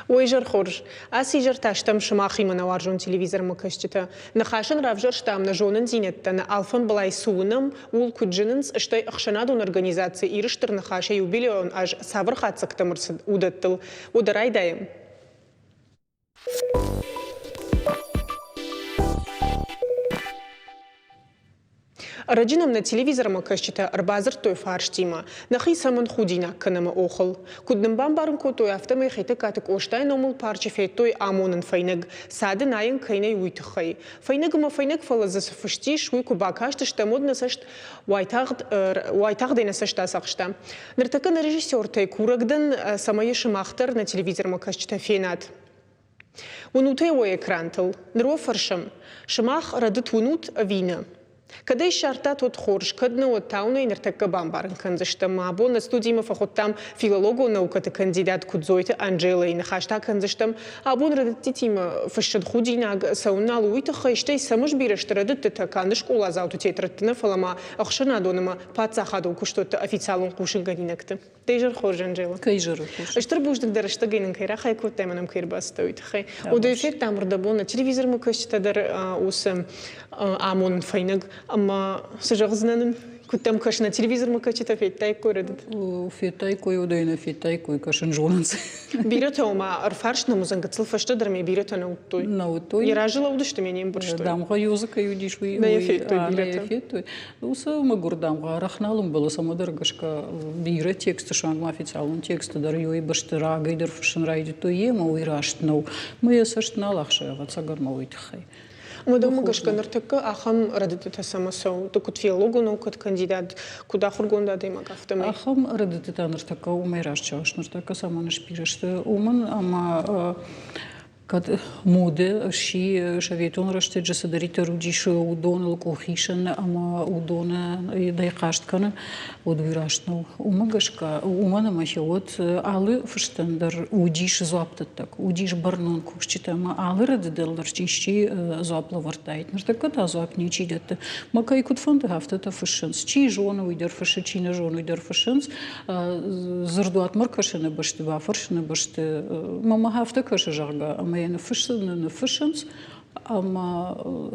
Уый изӕр хорз. Ацы изӕр та стӕм сымахимӕ нӕ уарзон телевизормӕ кӕсджытӕ. Ныхасӕн равзӕрстам нӕ зонындзинӕдтӕ, нӕ алфӕмбылай цы уынӕм, ууыл куыд зынынц, стӕй ӕхсӕнадон организаци Иры Стыр Ныхас-ы юбилейон аз цавӕр хатдзӕгтӕм ӕрцыд, уыдӕттыл. Уӕдӕ райдайӕм. Ӕрӕджы нӕм нӕ телевизормӕ кӕсджытӕ ӕрбадзырдтой фарстимӕ, нӕхи цӕмӕн худинаг кӕнӕм охыл. Куыд нын бамбарын кодтой, афтӕмӕй Хетӕгкаты Къостайы номыл парчы федтой амонӕн фӕйнӕг, цады найӕн кӕй нӕй, уый тыххӕй. Фӕйнӕг ӕмӕ фӕйнӕг, фӕлӕ дзы цы фыст ис, уый куы бакастыстӕм, уӕд нӕ цӕст уайтагъд, уайтагъдӕй нӕ цӕст ацахста. Ныртӕккӕ нӕ режиссертӕй курӕг дӕн, цӕмӕй сымах дӕр нӕ телевизормӕ кӕсджытӕ фенат. Уынут ӕй уӕ экрантыл. Ныр уӕ фӕрсӕм, сымах рӕдыд уынут ӕви нӕ? Кӕд ӕй ссардтат, уӕд хорз, кӕд нӕ, уӕд та уын ӕй ныртӕккӕ бамбарын кӕндзыстӕм. Абон нӕ студимӕ фӕхуыдтам филологон наукӕты кандидат Кудзойты Анжелӕйы. Ныхас та кӕндзыстӕм, абон рӕдыдтытимӕ фыссын худинаг цӕуын нал у, уый тыххӕй, стӕй цӕмӕ сбирӕ сты рӕдыдтытӕ канд скъоладзауты тетрӕдты нӕ, фӕлӕ ма ӕхсӕнадон ӕмӕ паддзахадон куыстуӕтты официалон хъусынгӕнинӕгты. Дӕ изӕр хорз, Анжела. Кӕй изӕр хорз. Стыр бузныг дӕ рӕстӕгӕй нын кӕй рахай кодтай ӕмӕ нӕм кӕй ӕрбацыдтӕ, уый тыххӕй. Уыдон федтам ӕрдӕбон нӕ телевизормӕ кӕсджытӕ дӕр уыцы амонын фӕйнӕг ӕмӕ цы зӕгъдзынӕ нын? Куыд дӕм кӕсы, нӕ телевизормӕ кӕсджытӕ федтаиккой рӕдыд? Федтаиккой, уыдон нӕ федтаиккой, кӕсын зонынц. Бирӕтӕ ома ӕрфарст нӕм уыдзӕн гыццыл фӕстӕдӕр ме бирӕтӕ нӕ уыдтой. Нӕ уыдтой. Йӕ разы лӕудысты ме не мбӕрстой. Дамгъӕ ёзы кӕй уыдис, уый нӕ федтой бирӕтӕ. Нӕ федтой. Уыцы мӕгуыр дамгъӕ арӕх нал ӕмбӕлы, цӕмӕдӕр гӕсгӕ бирӕ тексты, суанг ма официалон тексты дӕр иуӕй бӕсты рагӕй дӕр фыссын райдыдтой, йемӕ уый раст нӕу. Мӕ йӕ цӕст нал ахсы, ӕвӕццӕгӕн ма уый тыххӕй. Ӕмӕ дӕумӕ гӕсгӕ ныртӕккӕ ахӕм рӕдыдтытӕ цӕмӕ цӕуы? Ды куыд филологон куыд кандидат, куыд ахуыргонд адӕймаг, афтӕмӕй? Ахӕм рӕдыдтытӕ ныртӕккӕ уымӕй раст зӕгъыс, ныртӕккӕ цӕмӕн сбирӕ сты, уымӕн ӕмӕ кӕд моды сси советон рӕстӕджы цыдӕриддӕр уыдис, уыдоныл къухисӕн ӕмӕ уыдонӕй хъаст кӕнын, уӕд уый раст нӕу. Уымӕ гӕсгӕ, уымӕн ӕмӕ уӕд алы фыстӕн дӕр уыдис дзуапдӕттӕг, уыдис бӕрнон кусджытӕ ӕмӕ алы рӕдыдыл дӕр исчи дзуапп лӕвӕрдтаид. Ныртӕккӕ та дзуапп ничи дӕтты. Мӕ кӕй куыд фӕнды, афтӕтӕ фыссынц. Чи зоны, уый дӕр фыссы, чи нӕ зоны, уый дӕр фыссынц. Дзырдуатмӕ ркӕсыны бӕсты, бафӕрсыны бӕсты мӕ афтӕ кӕсы, зӕгъгӕ, ӕмӕ йӕ ныффыссынц, ӕмӕ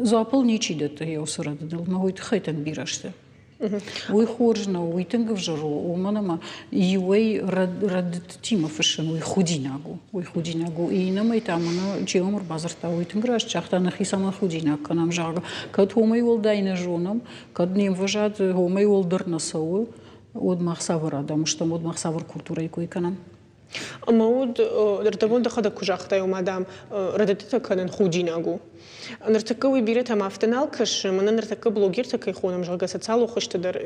дзуаппыл ничи дӕтты йӕ уыцы рӕдыдыл, мӕ уый тыххӕй тынг бирӕ сты. Уый хорз нӕу, уый тынг ӕвзӕр у, уымӕн ӕмӕ иуӕй рӕдыдтимӕ фыссын уый худинаг у. Уый худинаг у. Иннӕмӕй та мӕнӕ Джиом ӕрбадзырдта, уый тынг раст загъта, нӕхи цӕмӕн худинаг кӕнӕм, зӕгъгӕ. Кӕд уымӕй уӕлдай нӕ зонӕм, кӕд не мвӕзад уымӕй уӕлдӕр нӕ цӕуы, уӕд мах цавӕр адӕм стӕм, уӕд мах цавӕр культурӕйы кой кӕнӕм. Ӕмӕ уӕд ӕрдӕбон дӕхӕдӕг куы загътай, ома, дам, рӕдыдтытӕ кӕнын худинаг у. Ныртӕккӕ уый бирӕтӕм афтӕ нал кӕсы, мӕнӕ ныртӕккӕ блогертӕ кӕй хонӕм, зӕгъгӕ, социалон хызты дӕр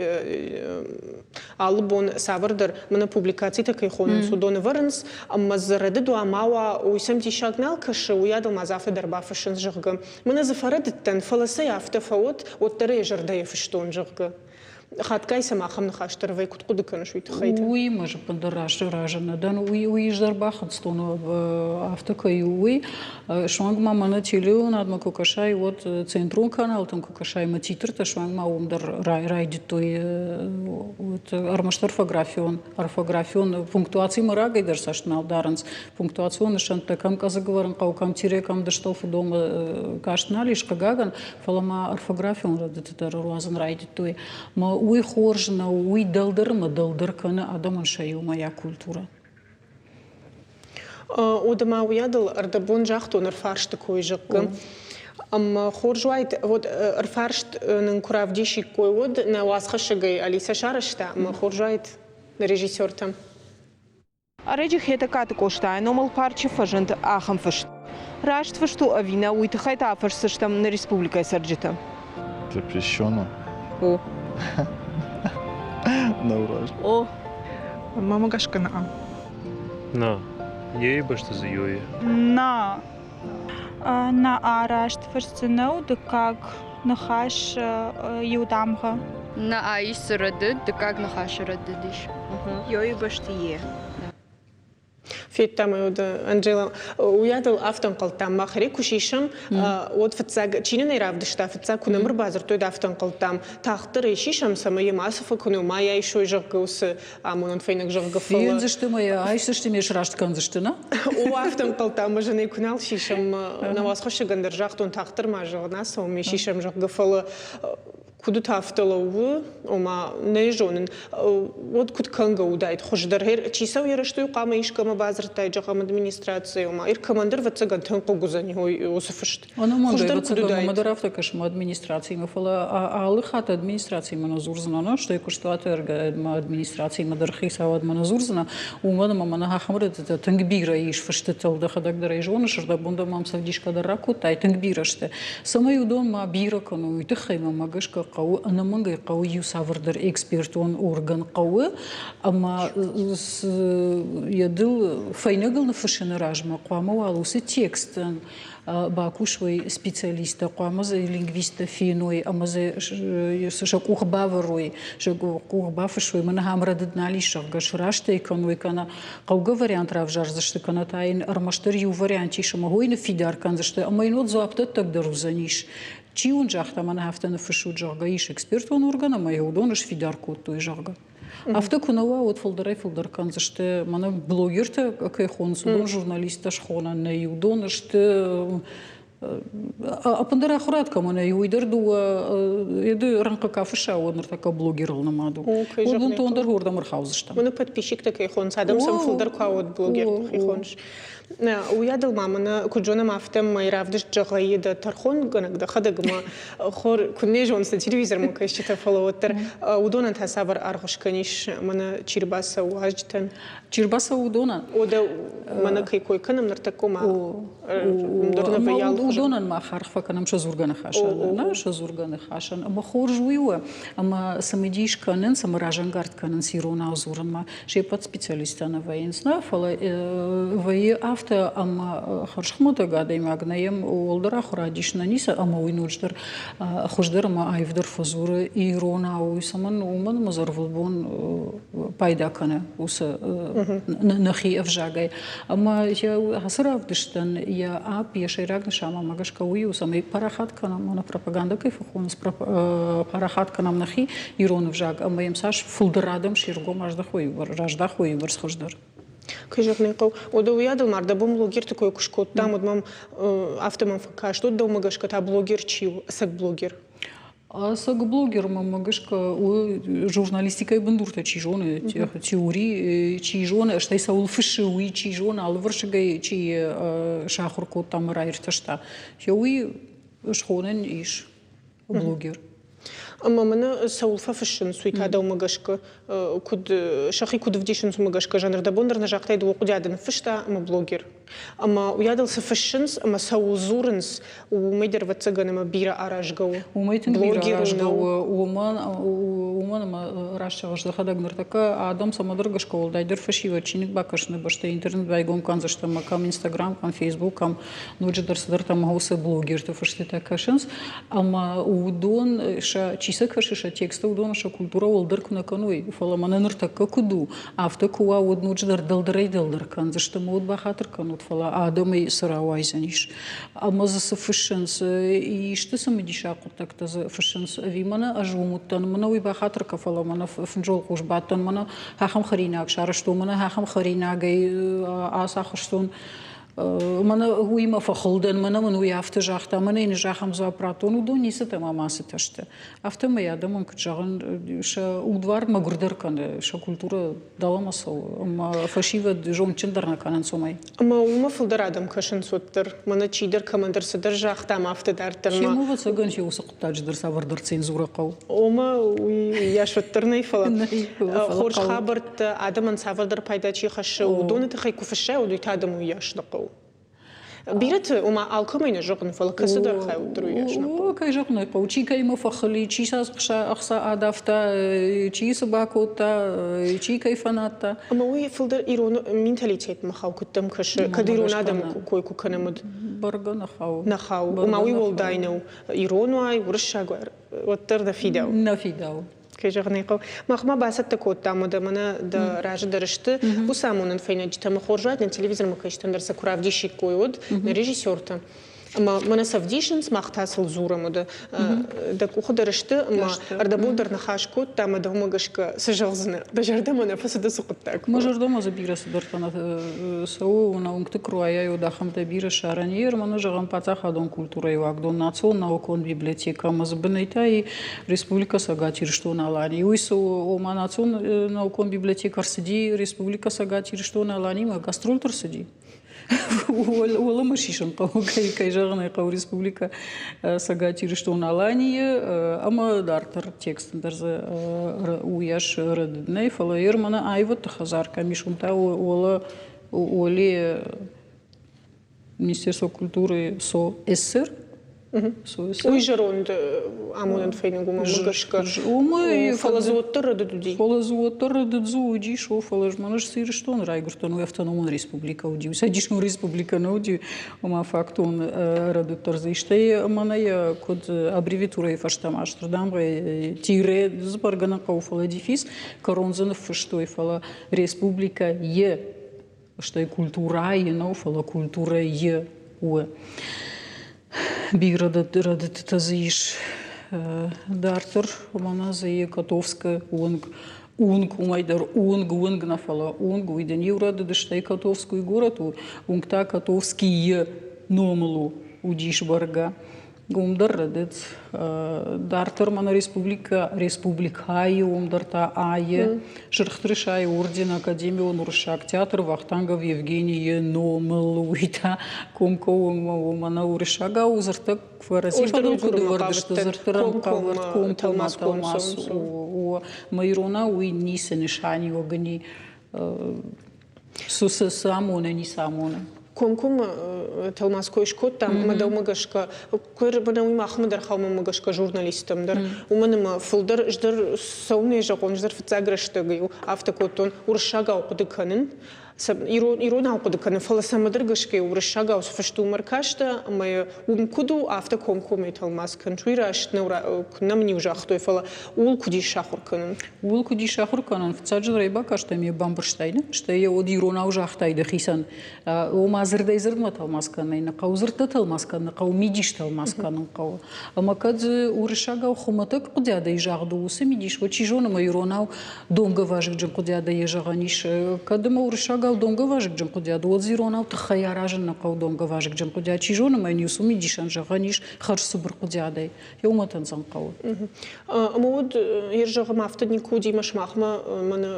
алы бон цавӕрдӕр мӕнӕ публикацитӕ кӕй хонынц, уыдон ӕвӕрынц, ӕмӕ дзы рӕдыд уа ма уа, уый сӕм диссаг нал кӕсы, уыйадыл ма дзы афтӕ дӕр бафыссынц, зӕгъгӕ. Мӕнӕ дзы фӕрӕдыдтӕн, фӕлӕ цӕй афтӕ фӕуӕд, уӕддӕр ӕй зӕрдӕйы фыстон, зӕгъгӕ. Хатгай сӕм ахӕм ныхас дӕр вӕййы, куыд хъуыды кӕныс уый тыххӕй? Уый мӕ ӕппындӕр разы нӕ дӕн. Уый, уый ӕз дӕр бахынцтон, афтӕ кӕй у, уый. Суанг ма мӕнӕ телеуынадмӕ куы кӕсай, уӕд центрон каналтӕм куы кӕсай, мӕ титртӕ суанг ма уым дӕр райдыдтой ӕрмӕст орфографион, орфографион пунктуацимӕ рагӕй дӕр цӕст нал дарынц. Пунктуацион нысӕнттӕ кӕм къӕдзыг ӕвӕрын хъӕуы, кӕм тире, кӕм дыстыл фыдомы каст нал ис, хъыгагӕн, фӕлӕ ма орфографион рӕдыдтытӕ дӕр ӕруадзын райдыдтой. Мӕ уый хорз нӕу, уый дӕлдӕр ӕмӕ дӕлдӕр кӕны адӕмӕн сӕ иумӕйаг культурӕ. Уӕдӕ ма уыйадыл ӕрдӕбон загътон ӕрфарсты кой, зӕгъгӕ. Ӕмӕ хорз уаид, вот ӕрфарст нын куы равдисиккой, уӕд нӕ уацхӕссӕгӕй Алисӕ сарӕзта, ӕмӕ хорз уаид нӕ режиссертӕм. Ӕрӕджы Хетӕгкаты Къостайы номыл парчы фӕзынд ахӕм фыст. Раст фыст у ӕви нӕ, уый тыххӕй та афӕрсдзыстӕм нӕ республикӕйы цӕрджыты. Запрещено. О. Нӕу раст. О. Мама гӕсгӕ нӕ. На. Ейы бӕсты дзы ёйы. На. Нӕ арӕзт фыст дзы нӕу дыккаг ныхас иу дамгъӕ. Нӕ ис дзы рӕдыд, дыккаг ныхасы рӕдыд ис. Ёйы бӕсты е. Федтам ӕй, уӕд Анжела, уыйадыл афтӕ ӕнхъӕлдтам, мах ӕрӕй куы сисӕм, уӕд фыццаг, чи нын ӕй равдыста, фыццаг куы нӕм ӕрбадзырдтой, афтӕ ӕнхъӕлдтам, тагъддӕр ӕй сисӕм, цӕмӕй йӕ мацы фӕкӕной, ма йӕ айсой, зӕгъгӕ, уыцы амонӕн фӕйнӕг, зӕгъгӕ, фӕлӕ... Фендзысты мӕ йӕ, айсдзысты ме сраст кӕндзысты, нӕ? О, афтӕ ӕнхъӕлдтам, ӕз ын ӕй куы нал сисӕм, нӕ уацхӕссӕгӕн дӕр загътон, тагъддӕр ма, зӕгъ, нӕ цӕуӕм, ме сисӕм, зӕгъгӕ, фӕлӕ куыд ут афтӕ лӕууы, ома нӕ зонын, уӕд куыд кӕнгӕ уыдаид хуыздӕр? Чи цӕуы йӕ рӕстӕй хъуамӕ искӕмӕ бадзырдтаид, зӕгъӕм, администрацийы, ома ир кӕмӕндӕр ӕвӕццӕгӕн тынг хъыг уыдзӕни уыцы фыст. Хуыздӕр куыд уыдаид? Ӕмӕ дӕр афтӕ кӕсы мӕ администрациимӕ, фӕлӕ алы хатт администрациимӕ нӕ дзурдзынӕн, стӕй куыстуаты администрациимӕ дӕр хицауадмӕ нӕ дзурдзынӕ, уымӕн ӕмӕ мӕнӕ ахӕм рӕдыдтӕ тынг бирӕ ис фыстытыл, дӕхӕдӕг дӕр ӕй зоныс, ӕрдӕбон дӕр мӕм сӕвдисгӕ дӕр ракодтай, тынг бирӕ сты. Цӕмӕй уыдон ма бирӕ кӕной, уый тыххӕй мӕмӕ гӕсгӕ хъӕуы, ӕнӕмӕнгӕй хъӕуы иу цавӕрдӕр экспертон орган хъӕуы, ӕмӕ йӕ дыл фӕйнӕгыл ныффыссыны размӕ хъуамӕ уал уыцы текстӕн бакусой специалисттӕ, хъуамӕ дзы лингвисттӕ феной ӕмӕ дзы сӕ къух бавӕрой, сӕ къух бафыссой, мӕнӕ ахӕм рӕдыд нал ис, зӕгъгӕ, сраст ӕй кӕной кӕнӕ хъӕугӕ вариант равзардзысты, кӕнӕ та йын ӕрмӕстдӕр иу вариант ис ӕмӕ уый ныффидар кӕндзысты ӕмӕ йын уӕд дзуапдӕттӕг дӕр уыдзӕнис. Чи уын загъта, мӕнӕ афтӕ ныффыссут, зӕгъгӕ, ис экспертон орган ӕмӕ йӕ уыдон сфидар кодтой, зӕгъгӕ. Афтӕ куы нӕ уа, уӕд фылдӕрӕй-фылдӕр кӕндзысты, мӕнӕ блогертӕ кӕй хонынц, уыдон журналисттӕ схонӕн нӕй, уыдон сты Ӕппындӕр ахуырад кӕмӕн нӕй, уый дӕр дыууӕ еды рӕнхъы ка фысса, уӕд ныртӕккӕ блогерыл нымад у. Уӕд бынтондӕр уырдӕм ӕрхаудзыстӕм. Мӕнӕ подписчиктӕ кӕй хонынц, адӕм сӕм фылдӕр куы ауод блогерты хи хоныс. Уыйадыл ма мӕнӕ куыд зонӕм, афтӕмӕй равдыст зӕгъӕй дӕ тӕрхонгӕнӕг дӕхӕдӕг ӕмӕ хор куыд не зоныс телевизормӕ кӕсджытӕ, фӕлӕ уӕддӕр уыдонӕн та цавӕр аргъ скӕнис, мӕнӕ чи рбацӕуы уазджытӕн? Чи рбацӕуы уыдонӕн? О, дӕ мӕнӕ кӕй кой кӕнӕм ныртӕккӕ ма Уыдонӕн мах аргъ фӕкӕнӕм сӕ дзургӕ ныхасӕн. Нӕ, сӕ дзургӕ ныхасӕн. Ӕмӕ хорз уый у, ӕмӕ цымыдис кӕнынц ӕмӕ разӕнгард кӕнынц иронау дзурынмӕ. Се ппӕт специалисттӕ нӕ вӕййынц, нӕ, фӕлӕ вӕййы афтӕ, ӕмӕ хӕрзхуымӕтӕг адӕймаг нӕ йӕм уӕлдӕр ахуырад ис, нӕ ницы, ӕмӕ уый ноджыдӕр хуыздӕр ӕмӕ аивдӕр фӕдзуры иронау. Уый цӕмӕн? Уымӕн ӕмӕ дзы ӕрвылбон пайда кӕны уыцы нӕхи ӕвзагӕй. Ӕмӕ йӕ ацы равдыстӕн йӕ апп, йӕ сӕйраг нысанмӕ гӕсгӕ уый у, цӕмӕй парахат кӕнӕм, мӕнӕ пропагандӕ кӕй фӕхонынц, парахат кӕнӕм нӕхи ирон ӕвзаг ӕмӕ йӕм цас фылдӕр адӕм се ргом аздахой, раздахой, уыйбӕрц хуыздӕр. Кӕй зӕгъын ӕй хъӕуы, уӕдӕ уыйадыл мардӕбон блогерты кой куы скодтам, уӕд мӕм афтӕ мӕм фӕкаст, уӕд дӕумӕ гӕсгӕ та блогер чи у, ӕцӕг блогер? Ӕцӕг блогер мӕнмӕ гӕсгӕ у журналистикӕйы бындуртӕ чи зоны, теори чи зоны, стӕй цӕуыл фыссы, уый чи зоны, алывӕрсыгӕй чи сахуыр кодта ӕмӕ раиртӕста, уый схонӕн ис блогер. Ӕмӕ мӕнӕ цӕуыл фӕфыссынц, уый та дӕумӕ гӕсгӕ куыд сӕхи куыд ӕвдисынц, уымӕ гӕсгӕ жанрдӕбон дӕр нӕ загътай, дыууӕ хъуыдыйады ныффыста ӕмӕ блогер. Ӕмӕ уыйадыл цы фыссынц ӕмӕ цӕуыл дзурынц, уымӕй дӕр ӕвӕццӕгӕн ӕмӕ бирӕ аразгӕ у. Уымӕй тынг бирӕ аразгӕ у, уымӕн, уымӕн ӕмӕ раст зӕгъыс дӕхӕдӕг ныртӕккӕ адӕм цӕмӕдӕр гӕсгӕ уӕлдайдӕр фӕсивӕд чиныг бакӕсыны бӕсты интернет байгом кӕндзысты ӕмӕ кӕм Инстаграм, кӕм Фейсбук, кӕм ноджыдӕр цыдӕртӕ ӕмӕ уыцы блогерты фыстытӕ кӕсынц. Ӕмӕ уыдон сӕ, чи сӕ кӕсы сӕ тексттӕ, уыдон сӕ культурӕ уӕлдӕр куы нӕ кӕной, фӕлӕ мӕнӕ ныртӕккӕ куыд у, афтӕ куы уа, уӕд ноджыдӕр дӕлдӕрӕй-дӕлдӕр кӕндзысты ӕмӕ уӕд бахатыр кӕнут, фӕлӕ адӕмӕй цы рауайдзӕнис. Ӕмӕ дзы цы фыссынц, исты цымыдисаг хъуыддӕгтӕ дзы фыссынц, ӕви мӕнӕ ӕз уым уыдтӕн, мӕнӕ уый бахатыр кӕ, фӕлӕ мӕнӕ фынджы бадтӕн, мӕнӕ ахӕм хӕринаг сарӕзтон, мӕнӕ ахӕм хӕринагӕй ацахуыстон. Мӕнӕ уыимӕ фӕхыл дӕн, мӕнӕ мын уый афтӕ загъта, мӕнӕ йын ӕз ахӕм дзуапп радтон, уыдон ницытӕ ӕмӕ мацытӕ сты. Афтӕмӕй адӕмӕн, куыд зӕгъын, сӕ удварн мӕгуырдӕр кӕны, сӕ культурӕ дӕлӕмӕ цӕуы, ӕмӕ фӕсивӕд зондджындӕр нӕ кӕнынц уымӕй. Ӕмӕ уымӕ фылдӕр адӕм кӕсынц уӕддӕр. Мӕнӕ чидӕр кӕмӕндӕр цыдӕр загъта, ӕмӕ афтӕ дарддӕр. Се ӕвӕццӕгӕн се уыцы хъуыддаджы дӕр цавӕрдӕр цензурӕ хъӕуы. Ома уый йас уӕддӕр нӕй, фӕлӕ хорз хабӕрттӕ адӕмӕн цавӕрдӕр пайда чи хӕссы, уыдоны тыххӕй куы фыссай, уӕд уый та адӕм уыйас нӕ хъӕуы. Бирӕты, ома алкӕмӕй нӕ зӕгъын, фӕлӕ кӕцыдӕр хай уӕддӕр уыйас нӕ хъӕуы. Кӕй зӕгъын ӕй хъӕуы, чи кӕимӕ фӕхыл и, чи сӕ ӕхца адавта, чи цы бакодта, чи кӕй фӕнадта. Ӕмӕ уый фылдӕр ирон менталитетмӕ хауы, куыд дӕм кӕсы, кӕд ирон адӕмы кой куы кӕнӕм, уӕд? Бӕргӕ нӕ хауы. Нӕ хауы. Ома уый уӕлдай нӕу. Ирон уай, уырыссаг уай, уӕддӕр нӕ фидауы. Нӕ фидауы. Кӕй зӕгъын ӕй хъӕуы. Мах ма бацӕттӕ кодтам, уӕдӕ мӕнӕ дӕ разы дӕр сты уыцы амонӕн фӕйнӕджытӕ ӕмӕ хорз уаид, нӕ телевизормӕ кӕсджытӕн дӕр сӕ куы равдисиккой, уӕд нӕ режиссертӕ. Ӕмӕ мӕнӕ сӕ вдисынц, мах та сыл дзурӕм, уӕдӕ дӕ къухы дӕр сты ӕмӕ ӕрдӕбон дӕр ныхас кодта ӕмӕ дӕумӕ гӕсгӕ цы зӕгъдзынӕ? Дӕ зӕрдӕмӕ нӕ фӕцыд ацы хъуыддаг? Мӕ зӕрдӕмӕ дзы бирӕ цыдӕртӕ нӕ цӕуы, уына уынгты круайӕ уыд ахӕмтӕ бирӕ ссарӕн. Мӕнӕ зӕгъӕм, паддзахадон культурӕйы уагдон, национ наукон библиотекӕ ӕмӕ дзы бынӕй та и Республикӕ Цӕгат Ирыстон-Аланийы. Уый цы у, ома национ наукон библиотекӕ ӕрцыди Республикӕ Цӕгат Ирыстон-Аланимӕ, гастрольты ӕрцыди. Уӕлӕмӕ сисын хъӕуы, кӕй зӕгъын ӕй хъӕуы, Республикӕ Цӕгат Ирыстон-Аланийы ӕмӕ дарддӕр текст дӕр дзы уыйас рӕдыд нӕй, фӕлӕ ер мӕнӕ аивӕдты хӕдзар кӕм ис, уым та уӕлӕ уӕле Министерство культуры СО СССР. Уый зӕронд амонӕн фӕйнӕг уымӕ гӕсгӕ. Уымӕ фӕлӕ дзы уӕддӕр рӕдыд уыди. Фӕлӕ дзы уӕддӕр рӕдыд дзы уыдис, о, фӕлӕ мӕнӕ цы Ирыстоны райгуырдтӕн, уый автономон республикӕ уыди. Цӕдисон республикӕ нӕ уыди, ома фактон рӕдыд дӕр дзы стӕй мӕнӕ йӕ куыд аббревиатурӕйы фӕстӕмӕ стыр дамгъӕ тире дзы бӕргӕ нӕ хъӕуы, фӕлӕ дефис кӕрон дзы ныффыстой, фӕлӕ республикӕ йе стӕй культурӕйы нӕу, фӕлӕ культурӕйы у. Бирӕ рӕдыдтытӕ дзы ис. Дарддӕр мӕнӕ дзы Котовскы уынг, уынг, уымӕй дӕр уынг, уынг нӕ, фӕлӕ уынг, уый дын иу рӕдыд, стӕй Котовск уый горӕт у, уынг та Котовскийы номыл у, уыдис бӕргӕ. Уым дӕр рӕдыд. Дарддӕр ма нӕ республикӕ, республикӕйы уым дӕр та айы Сырх тырысайы орден Академион уырыссаг театр Вахтангов Евгенийы номыл уый та комкоммӕ уымӕн уырыссагау дзырдтӕ кӕрӕдзи фӕдыл куыд ӕвӕрд сты, дзырдты рӕнхъӕвӕрд комкоммӕ тӕлмац у. Мӕ иронау уый ницы нысаниуӕг ын и. Цы амоны, ницы амоны. Комкоммӕ тӕлмац кой скодтам, ӕмӕ дӕумӕ гӕсгӕ, куы уый махмӕ дӕр хауы гӕсгӕ журналисттӕм дӕр, уымӕн ӕмӕ фылдӕр ӕз дӕр цӕуылнӕ зӕгъон, ӕз дӕр фыццаг рӕстӕг-иу афтӕ кодтон, уырыссагау хъуыды кӕнын, иронау хъуыды кӕнын, фӕлӕ цӕмӕдӕр гӕсгӕ уырыссагау цы фыст уымӕ ӕркастӕ ӕмӕ уым куыд у, афтӕ комкоммӕ тӕлмац кӕнын. Уый раст нӕу, куыннӕ мын-иу загътой, фӕлӕ ууыл куыд ис сахуыр кӕнын? Ууыл куыд ис ахуыр кӕнын? Фыццаджыдӕр ӕй бакастӕн, йӕ бамбӕрстай, нӕ? Стӕй йӕ уӕд иронау загътай дӕхицӕн. Ома дзырдӕй дзырдмӕ тӕлмац кӕнын нӕ хъӕуы, дзырдтӕ тӕлмац кӕнын хъӕуы, мидис тӕлмац кӕнын хъӕуы. Ӕмӕ кӕд уырыссагау хуымӕтӕг хъуыдиадӕй загъд у уыцы мидис, уӕд чи зоны, ӕмӕ иронау домгӕвазыгджын хъуыдиадӕй йӕ зӕгъӕн ис. Кӕд ӕмӕ уырыссагау домгӕвазыгджын хъуыдиад, уӕд дзы иронау тыххӕй аразын нӕ хъӕуы домгӕвазыгджын хъуыдиад. Чи зоны, ӕмӕ йын иу мидисӕн зӕгъӕн ис хӕрзцыбыр хъуыдиадӕй. Еумӕтӕн сӕм хъӕуы. Ӕмӕ уӕд йе зӕгъӕм, афтӕ никуы уыди мӕ сымахмӕ мӕнӕ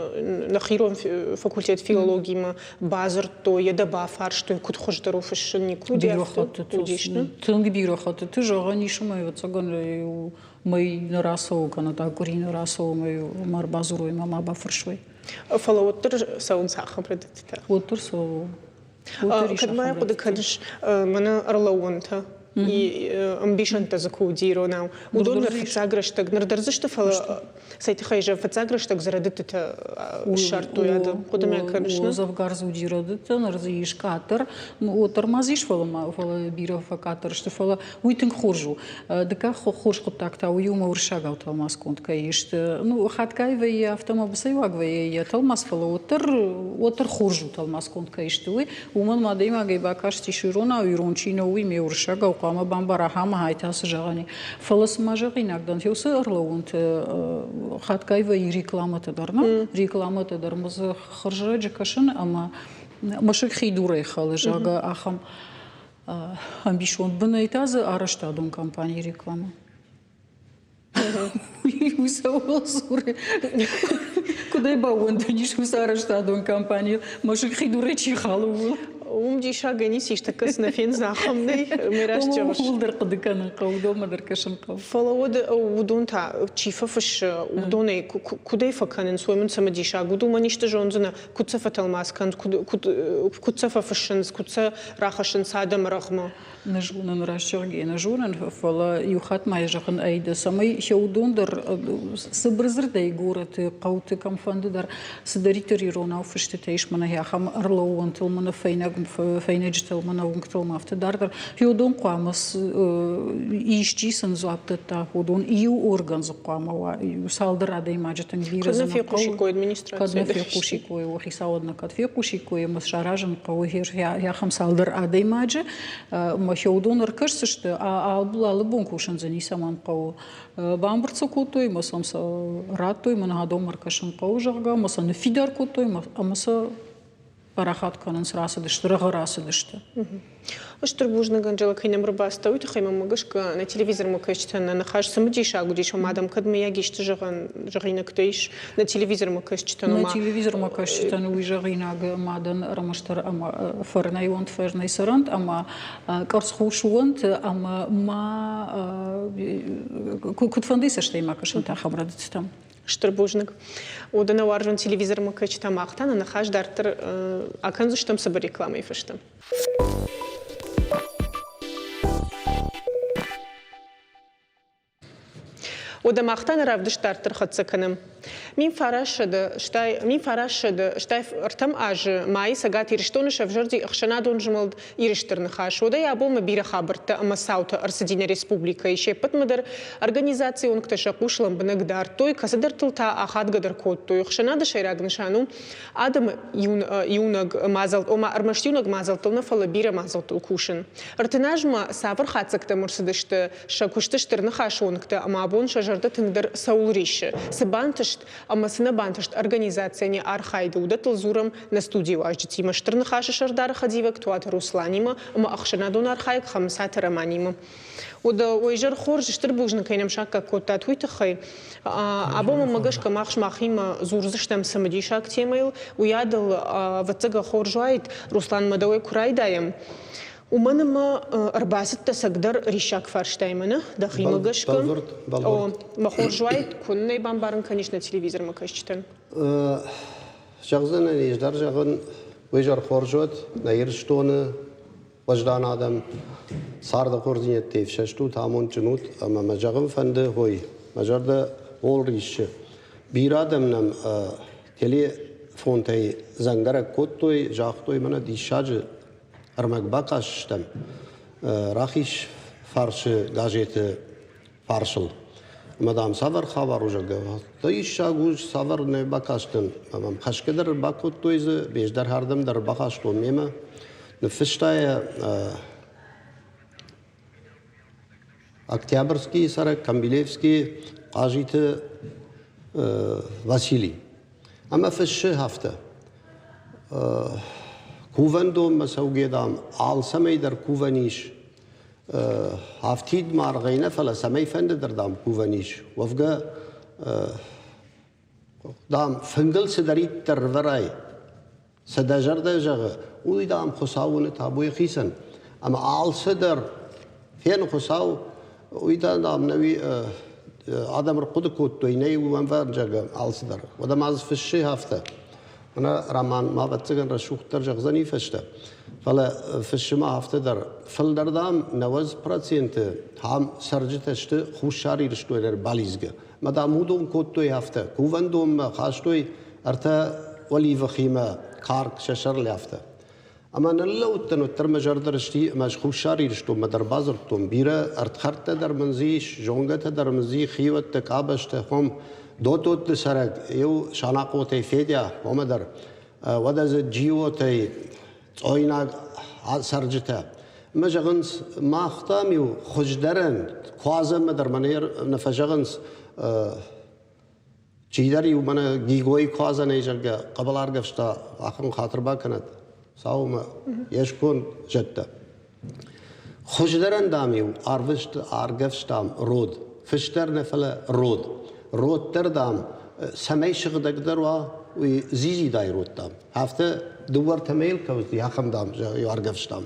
нӕхи ирон факультет филологимӕ бадзырдтой, йӕ дӕ бафарстой, куыд хуыздӕр у фыссын, никуы уыди афтӕ? Уыдис, нӕ? Тынг бирӕ хӕттыты зӕгъӕн ис, ӕмӕ ӕвӕццӕгӕн мӕй нӕ рацӕуы, кӕнӕ та къуыри нӕ рацӕуы, мӕ ма ӕрбадзурой, ӕмӕ ма бафӕрсой. Фӕлӕ уӕддӕр цӕуынц ахӕм рӕдыдтытӕ. Уӕддӕр цӕуы. Кӕд ма хъуыды кӕныс мӕнӕ ӕрлӕууӕнтӕ ӕмбисӕндтӕ дзы куы уыди иронау, уыдон дӕр фыццаг рӕстӕг ныр дӕр дзы сты, фӕлӕ цӕй тыххӕй зӕгъ, фыццаг рӕстӕг дзы рӕдыдтытӕ ссардтой адӕм. Хъуыды мӕ кӕныс, нӕ? Дзӕвгар дзы уыди рӕдыдтӕ, ныр дзы ис къаддӕр. Уӕддӕр ма дзы ис, фӕлӕ ма фӕлӕ бирӕ фӕкъаддӕр сты, фӕлӕ уый тынг хорз у. Дыккаг хорз хъуыддаг та уый у, ӕмӕ уырыссагау тӕлмацгонд кӕй сты. Ну, хатгай вӕййы, афтӕ ма быцӕйуаг вӕййы йӕ тӕлмац, фӕлӕ уӕддӕр, уӕддӕр хорз у тӕлмацгонд кӕй сты, уый. Уымӕн ма адӕймагӕй бакастис иронау, ирон чи нӕу, уый ме уырыссагау хъуамӕ бамбара, ахӕм ахӕй та цы зӕгъӕн и. Фӕлӕ цыма зӕгъинаг дӕн, феусы ӕрлӕууынты хатгай вӕййы рекламӕтӕ дӕр, нӕ? Рекламӕтӕ дӕр ма дзы хӕрзӕрӕджы кӕсын ӕмӕ мӕсыг хи дурӕй хӕлы, зӕгъгӕ, ахӕм ӕмбисонд бынӕй та дзы арӕзтадон компанийы рекламӕ. Уый цӕуыл дзуры? Куыдӕй баууӕндӕн ис уыцы арӕзтадон компанийыл, мӕсыг хидурӕй чи халы, ууыл? Уым диссагӕн ис, тӕккӕ цы нӕ фендзынӕ, ахӕм нӕй, мӕ раст зӕгъыс. Ууыл дӕр хъуыды кӕнын хъӕуы, уыдонмӕ дӕр кӕсын хъӕуы. Фӕлӕ уӕд уыдон та чи фӕфыссы, уыдонӕй куыдӕй фӕкӕнынц, уый мын цымыдисаг. Уыдонмӕ исты зондзынӕ, куыд сӕ фӕтӕлмац кӕнынц, куыд сӕ фӕфыссынц, куыд сӕ рахӕссынц адӕмы рӕгъмӕ? Нӕ зонын, раст зӕгъгӕ, нӕ зонын, фӕлӕ иу хатт ма зӕгъын ӕй дӕ, цӕмӕй сӕ уыдон дӕр цыбыр дзырдӕй горӕты, хъӕуты, кӕмфӕнды дӕр цыдӕриддӕр иронау фыстытӕ ис, мӕнӕ ахӕм ӕрлӕууӕнтыл, мӕнӕ фӕйнӕг фӕйнӕджытыл мӕнӕ уынгтыл ма афтӕ дарддӕр. Уыдон хъуамӕ исчи сын дзуапп дӕтта, уыдон иу орган дзы хъуамӕ уа, цалдӕр адӕймаджы тынг бирӕ дзы нӕ хъӕуы. Кӕд нӕ фехъусиккой, хицауад нӕ кӕд фехъусиккой ӕмӕ саразын хъӕуы ахӕм цалдӕр адӕймаджы, ӕмӕ уыдон ӕркӕсдзысты, алы бон кусын дзы ницӕмӕн хъӕуы. Бамбырд сӕ кодтой ӕмӕ сӕм сӕ радтой, мӕнӕ адӕммӕ ӕркӕсын хъӕуы, зӕгъгӕ, ӕмӕ сӕ ныффидар кодтой ӕмӕ сӕ парахат кӕнынц, рацыдысты, рӕгъы рацыдысты. Стыр бузныг, Анжела, кӕй нӕм ӕрбацыдтӕ, уый тыххӕй мӕм гӕсгӕ нӕ телевизормӕ кӕсджытӕн нӕ ныхас цымыдисаг уыдис, ӕмӕ адӕм кӕд мыййаг исты зӕгъинӕгтӕ ис нӕ телевизормӕ кӕсджытӕн. Нӕ телевизормӕ кӕсджытӕн уый зӕгъинаг мадӕн ӕрмӕстдӕр ӕмӕ фӕрнӕй уӕнт, фӕрнӕй цӕрӕнт ӕмӕ къӕрцхъус уӕнт ӕмӕ ма куыдфӕндыйы цӕстӕй ма кӕсӕнт ахӕм рӕдыдтытӕм. Стыр бузныг. Уӕдӕ нӕ уарзон телевизормӕ кӕсджытӕ мах та нӕ ныхас дарддӕр акӕндзыстӕм цыбыр рекламӕйы фӕстӕ. Уӕдӕ мах та нӕ равдыст дарддӕр хӕццӕ кӕнӕм. 1903 азы майы Цӕгат Ирыстоны сӕвзӕрди ӕхсӕнадон змӕлд Иры Стыр Ныхас. Уӕдӕй абонмӕ бирӕ хабӕрттӕ ӕмӕ цаутӕ ӕрцыди нӕ республикӕйы. Се ппӕтмӕ дӕр организацийы уӕнгтӕ сӕ хъус лӕмбынӕг дардтой, кӕцыдӕртыл та ахадгӕ дӕр кодтой. Ӕхсӕнады сӕйраг нысан у адӕмы иунӕг мадзӕлт, ома ӕрмӕст иунӕг мадзӕлттыл нӕ, фӕлӕ бирӕ мадзӕлттыл кусын. 30 азмӕ цавӕр хатдзӕгтӕм ӕрцыдысты сӕ куысты стыр ныхасы уӕнгтӕ ӕмӕ абон сӕ зӕрдӕ тынгдӕр цӕуыл риссы, цы бантыст ӕмӕ цы нӕ бантыст организацийӕн йӕ архайды, уыдӕттыл дзурӕм нӕ студийы уазджытимӕ Стыр Ныхасы сӕрдары хӕдивӕг Туаты Русланимӕ ӕмӕ ӕхсӕнадон архайӕг Хӕмыцаты Романимӕ. Уӕдӕ уӕ изӕр хорз, стыр бузныг кӕй нӕм саккаг кодтат, уый тыххӕй. Абон мӕнмӕ гӕсгӕ мах сымахимӕ дзурдзыстӕм цымыдисаг темӕйыл. Уыйадыл, ӕвӕццӕгӕн, хорз уаид, Руслан, мӕ дӕуӕй куы райдайӕм. Уымӕн ӕмӕ ӕрбацыдтӕ цӕгдӕр риссаг фарстаимӕ, нӕ? Дӕхимӕ гӕсгӕ. Бӕлвырд, бӕлвырд. Мӕ хорз уаид, куы нӕ бамбарын кӕнис нӕ телевизормӕ кӕсджытӕн. Зӕгъдзӕнӕн ис дӕр зӕгъын, уый зӕр хорз уӕд нӕ Ирыстоны уӕздан адӕм царды хорздзинӕдтӕй ӕфсӕст ут, амондджын ут ӕмӕ мӕ зӕгъын фӕнды, ой, мӕ зӕрдӕ ол риссы. Бирӕ адӕм нӕм телефонтӕй дзӕнгӕрӕг кодтой, загътой, мӕнӕ диссаджы ӕрмӕг бакастыстӕм рахиз фарсы газеты фарсыл. Ӕмӕ, дам, цавӕр хабар у, зӕгъгӕ, диссаг у, цавӕр нӕ бакастӕн. Ӕмӕ мӕм хӕсгӕ дӕр бакодтой дзы, без дӕр ардӕм дӕр бахастон мемӕ. Ныффыста йӕ Октябрьскийы цӕрӕг Камбилевскийы Хъазиты Василий. Ӕмӕ фыссы афтӕ. Кувӕндонмӕ цӕугӕ, дам, алцӕмӕй дӕр кувӕн ис. Афтид маргъӕй нӕ, фӕлӕ цӕмӕй фӕнды дӕр, дам, кувӕн ис. Уӕвгӕ, дам, фынгыл цыдӕриддӕр рвӕрай, цы дӕ зӕрдӕ зӕгъы, уый, дам, Хуыцау уыны табуйы хицӕн. Ӕмӕ алцыдӕр фены Хуыцау, уый та, дам, нӕуи адӕм ӕрхъуыды кодтой, нӕй уымӕн зӕгъгӕ, алцыдӕр. Уӕдӕ ма дзы фыссы афтӕ. Мӕнӕ роман ма ӕвӕццӕгӕн рӕсугъддӕр зӕгъдзӕни фӕстӕ. Фӕлӕ фыссы ма афтӕ дӕр. Фылдӕр, дам, 90% ам цӕрджытӕ сты Хуссар Ирыстонӕй ӕрбалидзгӕ. Мӕ, дам, уыдон кодтой афтӕ. Кувӕндонмӕ хастой ӕртӕ уӕливыхимӕ карк сӕ сӕрлӕфтӕ. Ӕмӕ ныллӕудтӕн, уӕддӕр мӕ зӕрдӕ рысти ӕмӕ ӕз Хуссар Ирыстонмӕ дӕр бадзырдтон. Бирӕ ӕрдхӕрдтӕ дӕр мын дзы ис, зонгӕтӕ дӕр мын дзы хиуӕттӕ, къабӕзтӕ, хом Дототты цӕрӕг, иу Санахъотӕй Федя, уымӕ дӕр. Уӕдӕ дзы Джиотӕй цъойнаг цӕрджытӕ. Ӕмӕ зӕгъынц, мах, дам-иу хуыздӕрӕн, куадзӕнмӕ дӕр мӕ нӕ фӕзӕгъынц, Чидӕр-иу мӕнӕ Гигойы куадзӕнӕй, зӕгъгӕ, хъӕбӕл аргӕвста, ахӕм хатыр бакӕнӕд, саумӕ йе сконд зӕдтӕ. Хуыздӕрӕн, дам-иу арвыст аргӕвстам род. Фыстӕр нӕ, фӕлӕ род. Род дӕр, дам, цӕмӕй сыгъдӕгдӕр уа, уый дзидзидай род, дам. Афтӕ дыууӕ-ӕртӕ мӕйыл кӕуыди, ахӕм, дам, аргӕвстам.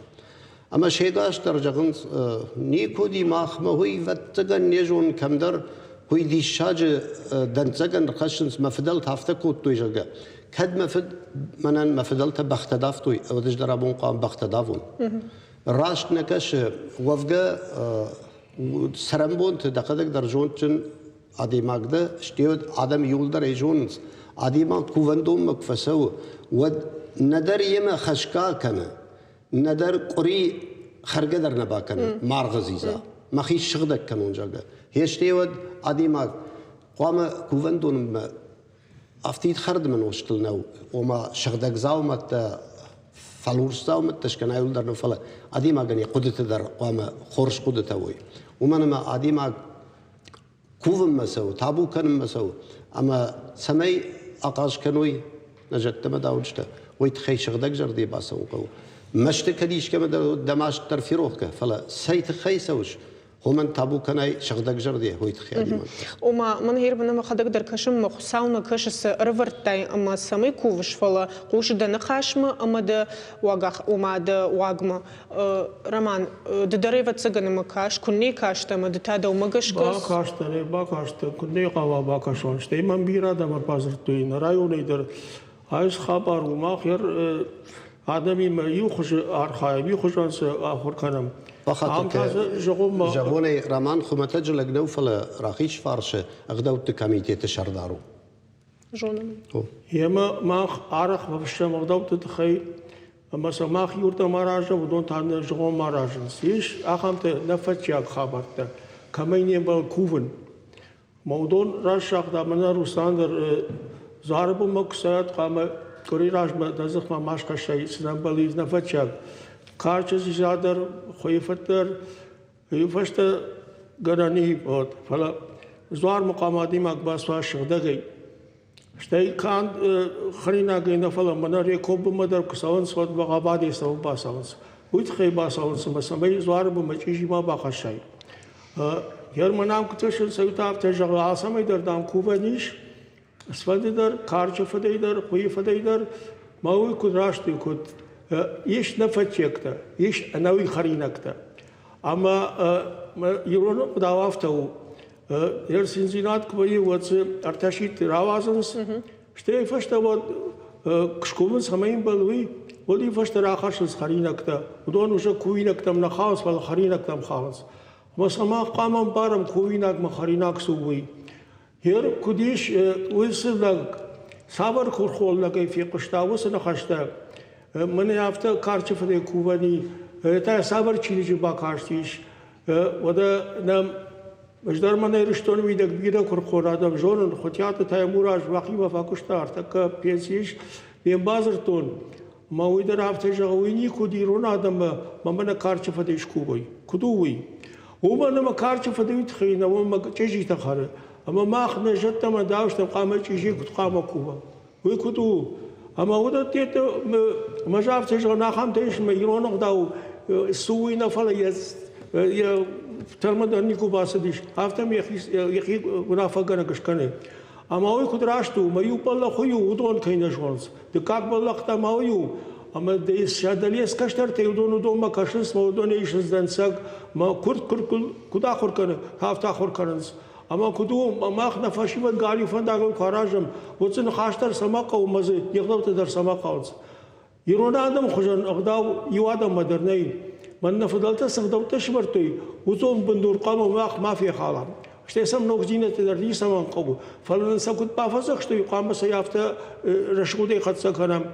Ӕмӕ сегас дӕр зӕгъынц, никуыди махмӕ уый, ӕвӕццӕгӕн, не зонын кӕмдӕр, уый диссаджы дӕнцӕгӕн рхӕссынц, мӕ фыдӕлтӕ афтӕ кодтой, зӕгъгӕ. Кӕд мӕ фыд мӕнӕн мӕ фыдӕлтӕ бӕхтӕ давтой, ӕз дӕр абон хъуамӕ бӕхтӕ давон. Раст нӕ кӕсы, уӕвгӕ цӕрӕнбонты дӕхӕдӕг дӕр зондджын адӕймаг дӕ, стӕй адӕм иууылдӕр ӕй зонынц. Адӕймаг кувӕндонмӕ куы фӕцӕуы, уӕд нӕдӕр йемӕ хӕсгӕ кӕны. Нӕдӕр къуыри хӕргӕ дӕр нӕ бакӕнын, маргъы дзидза. Мӕхи ссыгъдӕг кӕнон, зӕгъгӕ. Хестӕй уӕд адӕймаг хъуамӕ кувӕндонмӕ афтид хӕрдмӕ нозтыл нӕу, ома сыгъдӕг дзаумӕттӕ, фӕлурс дзаумӕттӕ скӕна, иуыл дӕр нӕ, фӕлӕ адӕймагӕн йӕ хъуыдыты дӕр хъуамӕ хорз хъуыдытӕ уой. Уымӕн ӕмӕ адӕймаг кувынмӕ цӕуы, табу кӕнынмӕ цӕуы, ӕмӕ цӕмӕй ахъаз кӕной нӕ зӕдтӕ мӕ дауджытӕ, уый тыххӕй сыгъдӕг зӕрдӕйы бацӕуын хъӕуы. Мӕсты кӕд искӕмӕ дӕр дӕ маст дӕр ферох кӕ, фӕлӕ цӕй тыххӕй цӕуыс, уымӕн табу кӕнай сыгъдӕг зӕрдӕйӕ, уый тыххӕй адӕймаг. Ома, мӕн гъер мӕхӕдӕг дӕр кӕсын, мӕ Хуыцау нӕ кӕсы, цы ӕрӕвӕрдтай ӕмӕ цӕмӕй кувыс, фӕлӕ хъус дӕ ныхасмӕ ӕмӕ дӕ уагах, ома дӕ уагмӕ. Роман, ды дӕр ӕвӕццӕгӕн ӕмӕ каст, куыннӕ каст ӕмӕ ды та дӕумӕ гӕсгӕ... Бакастӕн, бакастӕн, куыннӕ хъуамӕ бакӕсон. Стӕй мӕм бирӕ адӕм ӕрбадзырдтой нӕ районӕй дӕр. Ӕз хабар у, мах адӕмимӕ иу хуызы архайӕм, иу хуызӕн сӕ ахуыр кӕнӕм. Ам та зӕгъонӕй Роман хуымӕтӕджы лӕг нӕу, фӕлӕ Рахизфарсы ӕгъдӕутты комитеты сӕрдар у. Зонын. Емӕ мах арӕх фӕфыссӕм ӕгъдӕутты тыххӕй Ӕмӕ сӕ мах иуырдӕм аразӕм, уыдон та нӕ зыгъуыммӕ аразынц. Ис ахӕмтӕ нӕфӕтчиаг хабӕрттӕ, кӕмӕй не мбӕлы кувын. Ӕмӕ уыдон раст загъта мӕнӕ Руслан дӕр дзуары бынмӕ куы цӕуат, хъуамӕ къуыри размӕ дӕ дзыхмӕ ма схӕссай, цы нӕ ӕмбӕлы нӕфӕтчиаг. Карчы дзидза дӕр, хуыйы фыд дӕр, уый фӕстӕ гӕнӕн и, фӕлӕ дзуармӕ хъуамӕ адӕймаг бацуа сыгъдӕгӕй. Стӕй канд хӕринагӕй нӕ, фӕлӕ мӕнӕ Рекомбымӕ дӕр куы цӕуынц, уӕд Бӕгъӕбадӕй цӕуын бацӕуынц. Уый тыххӕй бацӕуынц, ӕмӕ цӕмӕй дзуары бынмӕ чъизи ма бахӕссай. Герман ам куы кӕсынц, уый та афтӕ зӕгъы, алцӕмӕй дӕр, дам, кувӕн ис, цыфӕнды дӕр, карчы фыдӕй дӕр, хуыйы фыдӕй дӕр, мӕ уый куыд раст у, куыд ис нӕ фӕччиӕгтӕ, ис ӕнӕуи хӕринӕгтӕ. Ӕмӕ ирон ӕгъдау афтӕ у, Йе циндзинад куы вӕййы, уӕд дзы ӕртӕ сидты рауадзынц, стӕй фӕстӕмӕ скувынц ӕмӕ ӕмбӕлы уый, уӕд уый фӕстӕ рахӕссынц хӕринӕгтӕ. Уыдон уже кувинӕгтӕм нӕ хауынц, фӕлӕ хӕринӕгтӕм хауынц. Ӕмӕ сӕ мах хъуамӕ ӕмбарӕм, кувинагмӕ хӕринаг цы у, уый. Гъер куыд ис, уый цы лӕг, цавӕр хурхол лӕгӕй фехъуыста уыцы ныхӕстӕ, мӕнӕ афтӕ карчы фыдӕй кувӕн и, та цавӕр чиныджы бакастис, Уӕдӕ нӕм ӕз дӕр мӕнӕ Ирыстоны мидӕг бирӕ куырыхон адӕм зонын, Хуытиаты Таймураз мӕхимӕ фӕкуыста, ӕртӕккӕ пенси ис, ме мбадзырдтон, ӕмӕ уый дӕр афтӕ зӕгъы, уый никуы уыд ирон адӕммӕ, мӕ мӕнӕ карчы фыдӕй скувой. Куыд у уый? Уымӕн ӕмӕ карчы фыды уый тыххӕй нӕ уымӕ чъизитӕ хӕры, ӕмӕ мах нӕ зӕдтӕ ӕмӕ дауыстӕм хъуамӕ чъизи куыд хъуамӕ кувӕм? Уый куыд у? Ӕмӕ уыдӕттӕ мӕ афтӕ зӕгъын, ахӕмтӕ ис, ӕмӕ ирон ӕгъдау цы уый нӕ, фӕлӕ йӕ йӕ тӕрмӕ дӕр никуы бацыдис, афтӕ йӕхи уынаффӕгӕнӕг скӕны. Ӕмӕ уый куыд раст у, мӕ иу бӕллӕх уый у, уыдон кӕй нӕ зонынц. Дыккаг бӕллӕх та ма уый у, ӕмӕ сӕ дӕлес кӕстӕртӕй уыдон уыдонмӕ кӕсынц, мӕ уыдонӕй исынц дӕнцӕг, мӕ куырд куыд ахуыр кӕны, афтӕ ахуыр кӕнынц. Ӕмӕ куыд у, мах нӕ фӕсивӕд галиу фӕндагыл куы аразӕм, уӕд дзы ныхас дӕр цӕмӕ хъӕуы ӕмӕ дзы не гъдӕуттӕ дӕр цӕмӕ хъӕуынц. Ирон адӕмы хуызӕн ӕгъдау иу адӕммӕ дӕр нӕй. Мӕн нӕ фыдӕлтӕ цы ӕгъдӕуттӕ сӕвӕрдтой, уыдон бындур хъуамӕ мах ма фехалӕм. Стӕй сӕм ногдзинӕдтӕ дӕр ницӕмӕн хъӕуы, фӕлӕ нын сӕ куыд бафӕдзӕхстой, хъуамӕ сӕ афтӕ рӕсугъдӕй хӕццӕ кӕнӕм.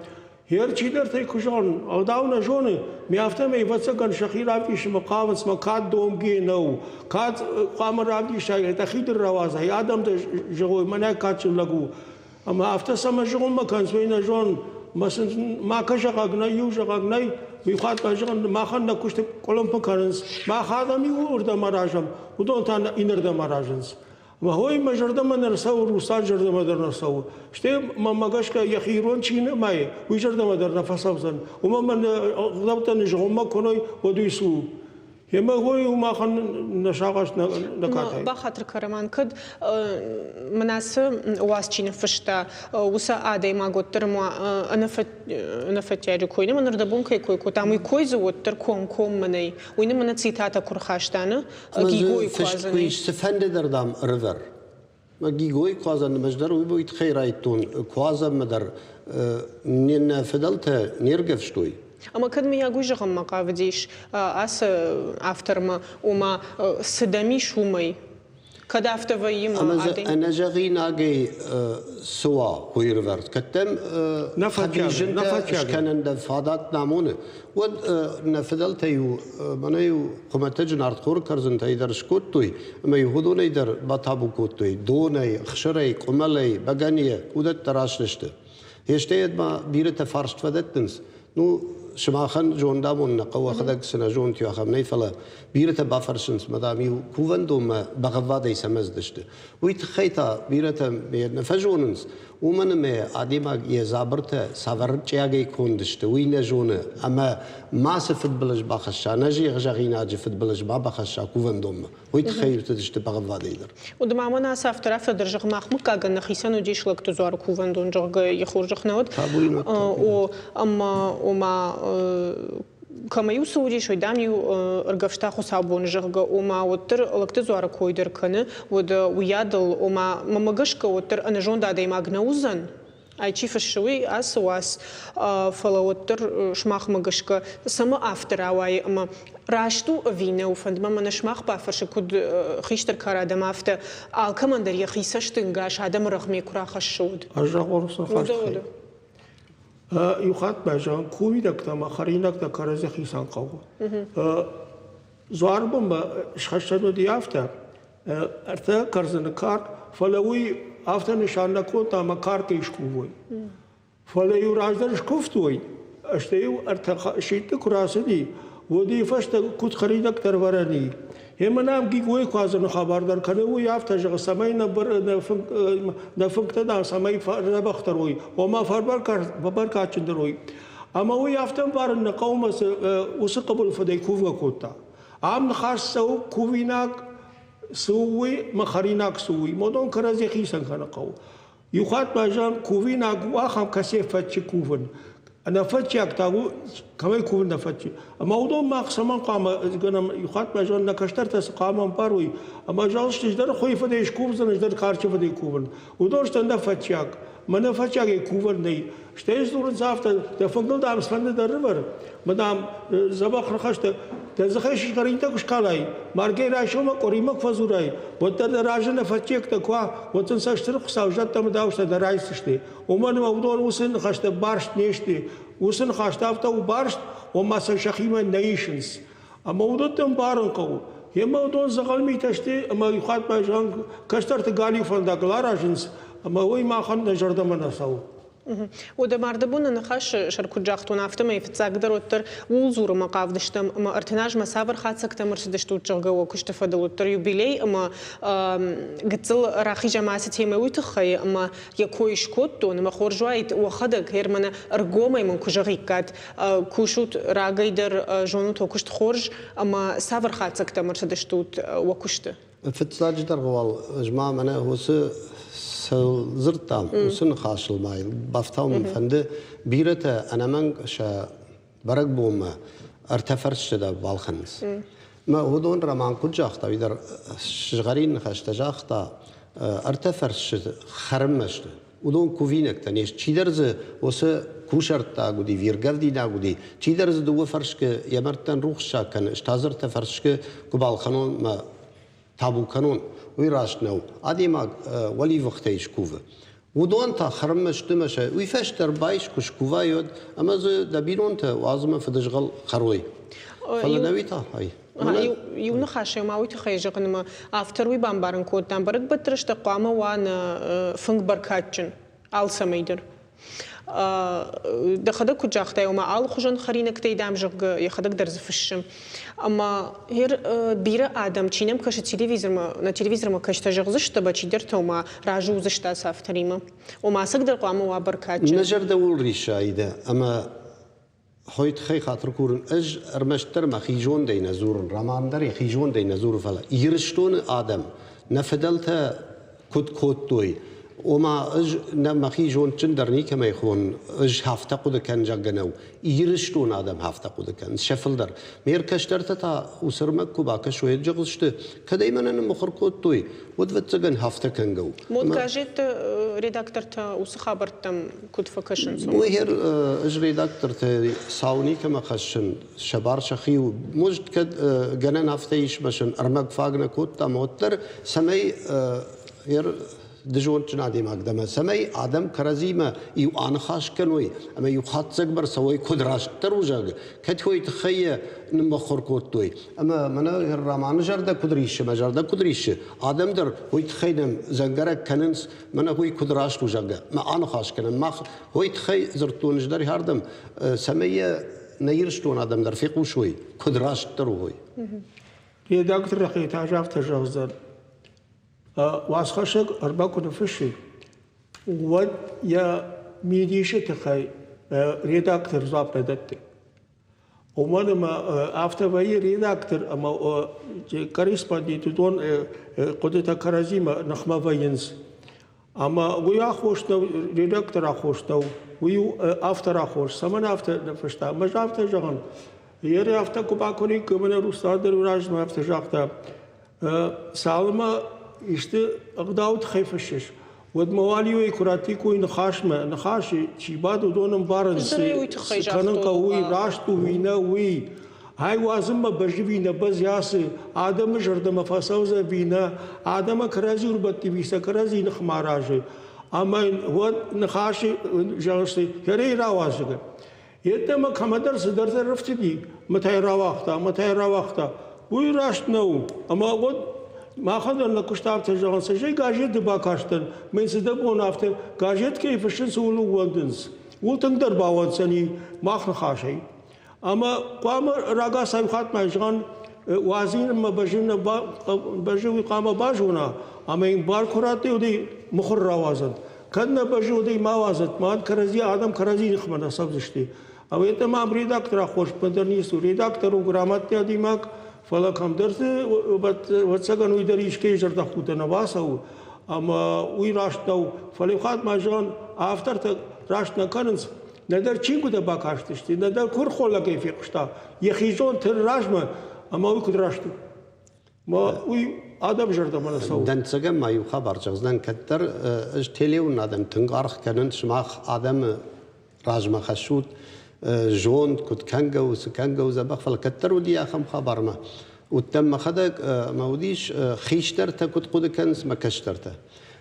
Гъер чидӕртӕй куы зӕгъын, ӕгъдау нӕ зоны, ме афтӕмӕй ӕвӕццӕгӕн сӕхи равдисынмӕ хъавынц, мӕ кӕд домгӕ нӕу, кӕд хъуамӕ равдисай, дӕхи дын рауадзай, адӕм дӕ зӕгъой, мӕнӕ кадджын лӕг у. Ӕмӕ афтӕ цӕмӕ зӕгъынмӕ кӕнынц, уый нӕ зонын. Мӕ сын макӕ зӕгъӕг нӕй, иу зӕгъӕг нӕй, уый хатт зӕгъын, махӕн нӕ куысты къуылымпы кӕнынц. Мах адӕм иуырдӕм аразӕм, уыдон та иннӕрдӕм аразынц. Мӕ мӕ зӕрдӕмӕ нӕ рцӕуы, Руслан зӕрдӕмӕ дӕр нӕ цӕуы. Стӕй мӕмӕ гӕсгӕ йӕхи ирон чи нымайы, уый зӕрдӕмӕ дӕр нӕ фӕцӕудзӕн. Уымӕн мӕ ӕгъдӕуттӕ нызгъуыммӕ кӕной, уӕд уый цы у? Ӕмӕ уый у махӕн нӕ сагъӕс, нӕ катай. Бахатыр кӕ, кӕд мын ацы уац чи ныффыста, уыцы адӕймаг уӕддӕр ма ӕнӕфӕтиаджы кой нӕ, нырдӕбон кӕй кой кодтам, уый кой дзы уӕддӕр комкоммӕ нӕй. Уый нын мӕнӕ цитатӕ куы рхаста, нӕ? Гигойы фыст куы ис, цыфӕнды дӕр, дам, ӕрывӕр. Гигойы куадзӕнмӕ дӕр уый тыххӕй райдтон, куадзӕнмӕ дӕр не нӕ фыдӕлтӕ не ргӕвстой. Ӕмӕ кӕд мыййаг уый зӕгъынмӕ хъавыдис ацы автормӕ, ома цы дӕм ис, уымӕй? Кӕд афтӕ вӕййы ма Ӕмӕ ӕнӕзӕгъинагӕй цы уа хуирвӕрд, кӕддӕм хӕдизынтӕ скӕнын дӕ фадат нӕ амоны, уӕд нӕ фыдӕлтӕ-иу мӕнӕ-иу хуымӕтӕджы нартхоры кӕрдзынтӕй дӕр скодтой ӕмӕ-иу уыдонӕй дӕр батабу кодтой донӕй, ӕхсырӕй, къуымӕлӕй, бӕгӕныйӕ, уыдӕттӕ раст сты. Стӕй ма бирӕтӕ фарст фӕдӕттынц, ну, сымахӕн зондамон нӕ хъӕуы, ӕхӕдӕг цы нӕ зонут, ахӕм нӕй, фӕлӕ бирӕтӕ бафӕрсынц, мӕ дам-иу кувӕндонмӕ бӕгъӕввадӕй цӕмӕздысты. Уый тыххӕй та бирӕтӕ нӕ фӕзонынц, уымӕн ӕмӕ адӕймаг йӕ дзабыртӕ цавӕр рчъиагӕй конд сты, уый нӕ зоны ӕмӕ мацы фыдбылыз бахӕсса, нӕ зӕгъинаджы фыдбылыз ма бахӕсса кувӕндонмӕ. Уый тыххӕй ӕрцыдысты бӕгъӕввадӕй дӕр. Уыд ма мӕнӕ ацы автор афтӕ дӕр зӕгъы, мах мыггагӕн нӕхицӕн уыдис лӕгты дзуары кувӕндон, зӕгъгӕ, йӕ хорзӕх нӕ уыд. О, ӕмӕ ома кӕмӕ-иу цы уыдис, уый, дам-иу ӕргӕвста хуыцаубоны, зӕгъгӕ, ома уӕддӕр лӕгты дзуары кой дӕр кӕны, уӕд уыйадыл, ома мӕмӕ гӕсгӕ уӕддӕр ӕнӕзонд адӕймаг нӕ уыдзӕн, ай чи фыссы, уый ацы уац, фӕлӕ уӕддӕр сымахмӕ гӕсгӕ цӕмӕ афтӕ рауайы ӕмӕ раст у ӕви нӕу, фӕнды мӕ мӕнӕ сымах бафӕрсы, куыд хистӕр кары адӕм, афтӕ алкӕмӕн дӕр йӕхи цӕстӕнгас адӕмы рӕгъмӕ куы рахӕссы, уӕд. Ӕз зӕгъон цы хӕст Иу хатт ма зӕгъын, кувинӕгтӕ ӕмӕ хӕринӕгтӕ кӕрӕдзи хицӕн хъӕуы. Дзуары бынмӕ схӕссӕн уыди афтӕ, ӕртӕ кӕрдзыны карк, фӕлӕ уый афтӕ нысан нӕ кодта, ӕмӕ каркӕй скувой. Фӕлӕ-иу раздӕр скуывтой, стӕй-иу ӕртӕ сидты куы рацыди, уӕд-иу фӕстӕ куыд хӕринӕгтӕ ӕрвӕрӕн и. Емӕ нӕм Гигойы куадзӕны хабар дӕр кӕны, уый афтӕ зӕгъы, цӕмӕй нӕ фынгтӕ дам, цӕмӕй фӕдзӕбӕхдӕр уой, ома фӕбӕркадджындӕр уой. Ӕмӕ уый афтӕ ӕмбарын нӕ хъӕумӕ уыцы хъыбыл фыдӕй кувгӕ кодта. Ам ныхас цӕуы кувинаг цы у, уый мӕ хӕринаг цы у, уый. Модон кӕрӕдзи хицӕн кӕны хъӕуы. Иу хатт ма зӕгъӕм, кувинаг у ахӕм, кӕцыйы фӕтчы кувын. Ӕнӕфӕтчиаг та у, кӕмӕй кувын нӕ фӕтчы. Ӕмӕ уыдон мах цӕмӕн хъуамӕ гӕнӕм, иу хатт ма зӕгъӕм, нӕ кӕстӕртӕ цы хъуамӕ ӕмбарой, ӕмӕ зӕгъдзысты, ӕз дӕр хуыйы фыдӕй скувдзӕн, ӕз дӕр карчы фыдӕй кувын. Уыдон сты ӕнӕфӕтчиаг. Мӕнӕ фӕтчиагӕй кувӕн нӕй. Стӕй дзурынц афтӕ, дӕ фынгыл, дам, цыфӕнды дӕр ӕрывӕр, мӕ, дам, дзӕбӕх ныхӕстӕ, дӕ дзыхӕй сызгъӕринтӕ куы скалай, маргӕй райсоммӕ къуыримӕ куы фӕдзурай, уӕддӕр дӕ разы нӕ фӕтчиӕгтӕ куы уа, уӕд сын сӕ стыр Хуыцау зӕдтӕ ӕмӕ даустӕ нӕ райсдзысты. Уымӕн ӕмӕ уыдон уыцы ныхӕстӕ барст не сты. Уыцы ныхӕстӕ афтӕ у барст, ома сӕ сӕхимӕ нӕ исынц. Ӕмӕ уыдӕттӕ ӕмбарын хъӕуы. Гъемӕ уыдон дзӕгъӕл митӕ сты ӕмӕ иу хатт ма зӕгъӕм, кӕстӕрты галиу фӕндагыл аразынц, ӕмӕ уый махӕн нӕ зӕрдӕмӕ нӕ цӕуы. Уӕдӕ марды ныхасы сӕр куыд загътон, афтӕмӕй фыццагдӕр уӕддӕр ууыл дзурынмӕ хъавдыстӕм ӕмӕ 30 азмӕ цавӕр хатдзӕгтӕм ӕрцыдыстут, зӕгъгӕ, уӕ куысты фӕдыл уӕддӕр юбилей ӕмӕ гыццыл рахизӕм ацы темӕ уый тыххӕй, ӕмӕ йӕ кой скодтон, ӕмӕ хорз уаид уӕхӕдӕг, гъер мӕнӕ ӕргомӕй мын куы зӕгъиккат, кусут рагӕй дӕр, зонут уӕ куыст хорз, ӕмӕ цавӕр хатдзӕгтӕм ӕрцыдыстут уӕ куысты? Фыццаджыдӕр уал ӕз ма мӕнӕ уыцы цы дзырдтам, уыцы ныхасыл ма бафтауын мын фӕнды, бирӕтӕ ӕнӕмӕнг сӕ бӕрӕгбонмӕ ӕртӕ фӕрсчы дӕр балхӕнынц. Мӕ уыдон Роман куыд загъта, уый дӕр сызгъӕрин ныхӕстӕ загъта, ӕртӕ фӕрсчы хӕрынмӕ сты. Уыдон кувинӕгтӕ не сты. Чидӕр дзы уыцы кусӕрттаг уыди, виргӕвдинаг уыди, чидӕр дзы дыууӕ фӕрскы йӕ мӕрдтӕн рухссаг кӕны, ӕз та дзы ӕртӕ фӕрскы куы балхӕнон мӕ табу кӕнон, уый раст нӕу. Адӕймаг уӕливыхтӕй скувы. Уыдон та хӕрынмӕ сты мӕ сӕ уый фӕстӕ ӕрбайс, куы скувай, уӕд ӕмӕ дзы дӕ бинонтӕ уадзынмӕ фыдызгъӕл хӕрой. Фӕлӕ нӕ уый та ай. Иу ныхасӕй ма уый тыххӕй зӕгъын ӕмӕ автор уый бамбарын кодта, бӕрӕгбӕтты рӕстӕг хъуамӕ уа нӕ фынг бӕркадджын алцӕмӕй дӕр. Дӕхӕдӕг куыд загътай, ома алыхуызон хӕринӕгтӕй, дам, зӕгъгӕ, йӕхӕдӕг дӕр дзы фыссы. Ӕмӕ бирӕ адӕм, чи нӕм кӕсы телевизормӕ, нӕ телевизормӕ кӕстӕ зӕгъдзысты, ӕмӕ чидӕртӕ ома разы уыдзысты ацы авторимӕ. Ома ӕцӕгдӕр хъуамӕ уа бӕркадджын. Нӕ зӕрдӕ ууыл риссаидӕ, ӕмӕ Хой тыххӕй хатыр курын, ӕз ӕрмӕстдӕр мӕхи зондӕй нӕ дзурын, Роман дӕр йӕхи зондӕй нӕ дзуры, фӕлӕ Ирыстоны адӕм, нӕ фыдӕлтӕ куыд кодтой, Ома ӕз нӕ мӕхи зондджын дӕр никӕмӕй хонын, ӕз афтӕ хъуыды кӕн, зӕгъгӕ нӕу. Ирыстоны адӕм афтӕ хъуыды кӕнынц, сӕ фылдӕр. Ме ркӕстӕртӕ та уыцы ӕрмӕг куы бакӕсой, уӕд зӕгъдзысты, кӕд ӕй мӕнӕ ныммыхуыр кодтой, уӕд, ӕвӕццӕгӕн, афтӕ кӕнгӕ у. Мод газетты редактортӕ уыцы хабӕрттӕм куыд фӕкӕсынц? Уый ӕз редактортӕ сау никӕмӕ хӕссын, сӕ бар сӕхи у. Может, кӕд гӕнӕн афтӕ ис, мӕ сын ӕрмӕг фаг нӕ кодтам, уӕддӕр цӕмӕй ды зондджын адӕймаг дӕ ӕмӕ цӕмӕй адӕм кӕрӕдзимӕ иу аныхас кӕной ӕмӕ иу хатдзӕгмӕ ӕрцӕуой, куыд растдӕр у, зӕгъгӕ, кӕд уый тыххӕй йӕ ныммыхуыр кодтой. Ӕмӕ мӕнӕ Романы зӕрдӕ куыд риссы, мӕ зӕрдӕ куыд риссы, адӕм дӕр уый тыххӕй нӕм дзӕнгӕрӕг кӕнынц, мӕнӕ уый куыд раст у, зӕгъгӕ, мӕ аныхас кӕнӕм. Мах уый тыххӕй дзырдтон ӕз дӕр ардӕм, цӕмӕй йӕ нӕ Ирыстон адӕм дӕр фехъусой, куыд растдӕр у, уый. Редакторы та афтӕ зӕгъдзӕн, Уацхӕссӕг ӕрмӕг куы ныффыссы, уӕд йӕ мидисы тыххӕй редактор дзуапп нӕ дӕтты. Уымӕн ӕмӕ афтӕ вӕййы редактор ӕмӕ корреспондент уыдон хъуыдытӕ кӕрӕдзимӕ ныхмӕ вӕййынц. Ӕмӕ уый аххос нӕу, редактор аххос нӕу, уый у автор аххос. Цӕмӕн афтӕ ныффыста? Ӕмӕ ӕз афтӕ зӕгъын, Ере афтӕ куы бакӕниккой, мӕнӕ Руслан дӕр размӕ афтӕ загъта, цалынмӕ исты ӕгъдауы тыххӕй фыссыс, уӕдмӕ уал-иу куы раттиккой ныхасмӕ, ныхасы чи бады, уыдон ӕмбарынц, цы кӕнын хъӕуы, уый раст у, уый нӕ, уый. Ай уадзынмӕ бӕззы нӕ бӕззы ацы адӕмы зӕрдӕмӕ фӕцӕудзӕн ӕви нӕ, адӕмы кӕрӕдзи ӕрбадти сӕ кӕрӕдзи ныхмӕ аразы. Ӕмӕ уӕд ныхасы зӕгъыс, хӕрӕй рауадзы. Йеддӕмӕ кӕмӕдӕр цыдӕртӕ рыфтыди, мӕтӕй рауагъта, мӕтӕй рауагъта. Уый раст нӕу. Ӕмӕ уӕд махӕн дӕр нӕ куыст афтӕ зӕгъынц, ӕз ӕй газеты бакастӕн, мӕн цыдӕр бон афтӕ газет кӕй фыссынц, ууыл ӕууӕндынц. Ууыл тынгдӕр бауӕнддзӕни мах ныхасӕй. Ӕмӕ хъуамӕ рагацау хатт ма зӕгъӕн, уадзинмӕ бӕззы уый хъуамӕ базона, ӕмӕ йын бар куы радтой, уӕд ӕй мыхуыр рауадзӕд. Кӕд нӕ бӕззы, уӕд ӕй ма уадзӕд, мад кӕрӕдзи адӕм кӕрӕдзи ныхмӕ нӕ цӕудзысты. Ӕмӕ ӕмӕ ам редактор аххос дӕр ницы у. Редактор у грамотный адӕймаг, фӕлӕ кӕмдӕрты, ӕвӕццӕгӕн, уый дӕр искӕй зӕрдӕхудты нӕ бацӕуы. Ӕмӕ уый раст нӕу. Фӕлӕ иу хатт ма зӕгъын, автортӕ раст нӕ кӕнынц, нӕдӕр чингуытӕ бакастысты, нӕдӕр куырхолӕгӕй фехъуыста йӕхи зонд размӕ, ӕмӕ уый куыд раст у? Мӕ уый адӕм зӕрдӕмӕ нӕ цӕуы. Дӕнцӕгӕн ма иу хабар зӕгъдзынӕн, кӕддӕр ӕз телеуынадӕн тынг аргъ кӕнын, сымах адӕмы размӕ хӕссут зонд, куыд кӕнгӕ у, цы кӕнгӕ у дзӕбӕх, фӕлӕ кӕддӕр уыди ахӕм хабармӕ. Уыдтӕн мӕхӕдӕг ӕмӕ уыдис хистӕртӕ куыд хъуыды кӕнынц мӕ кӕстӕртӕ.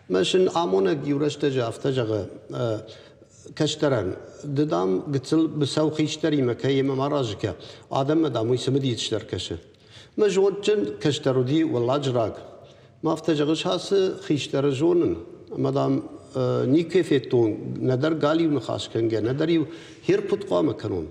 Мӕ сын амонӕг иу рӕстӕджы афтӕ зӕгъы, кӕстӕрӕн, ды, дам, гыццыл быцӕу хистӕримӕ кӕй ӕмӕ ма разы кӕ, адӕммӕ, дам, уый цымыдисдӕр кӕсы. Мӕ зондджын кӕстӕр уыди уӕлладжыраг. Мӕ афтӕ зӕгъыс, ацы хистӕры зонын, ӕмӕ, дам, никуы федтон нӕдӕр галиу ныхас кӕнгӕ, нӕдӕр-иу хер куыд хъуамӕ кӕнон.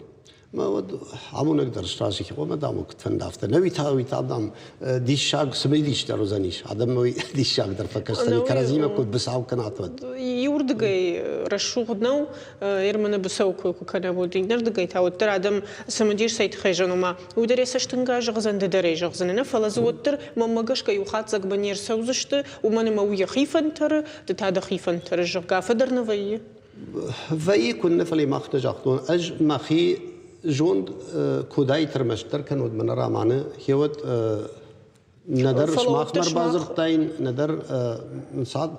Мӕ уӕд амонӕг дӕр сразы, хъуамӕ, дам, куыд фӕнда, афтӕ. Нӕуи та, уый та, дам, диссаг, цымыдисдӕр уыдзӕнис. Адӕммӕ уый диссагдӕр фӕкӕсдзӕни, кӕрӕдзимӕ куыд быцӕу кӕнат, уӕд. Иуырдыгӕй рӕсугъд нӕу, Ерманы быцӕу куы кӕнӕм, уӕд иннӕрдыгӕй та уӕддӕр адӕм цымыдис цӕй тыххӕй зӕгъын, ома уый дӕр йӕ цӕстӕнгас зӕгъдзӕн, ды дӕр ӕй зӕгъдзынӕ, нӕ фӕлӕ дзы уӕддӕр мӕнмӕ гӕсгӕ иу хатдзӕгмӕ не рцӕудзысты, уымӕн ӕмӕ уый йӕхи фӕнтӕры, ды та дӕхи фӕнтӕрыс, зӕгъгӕ, фӕдӕр нӕ вӕййы. Вӕййы куыннӕ, фӕлӕ мах нӕ загътон, ӕз мӕхи зонд куыдӕй ӕрмӕстдӕр кӕнод мӕнӕ романы, хеуӕд нӕдӕр сымахмӕ ӕрбадзырдтаин, нӕдӕр ӕнцад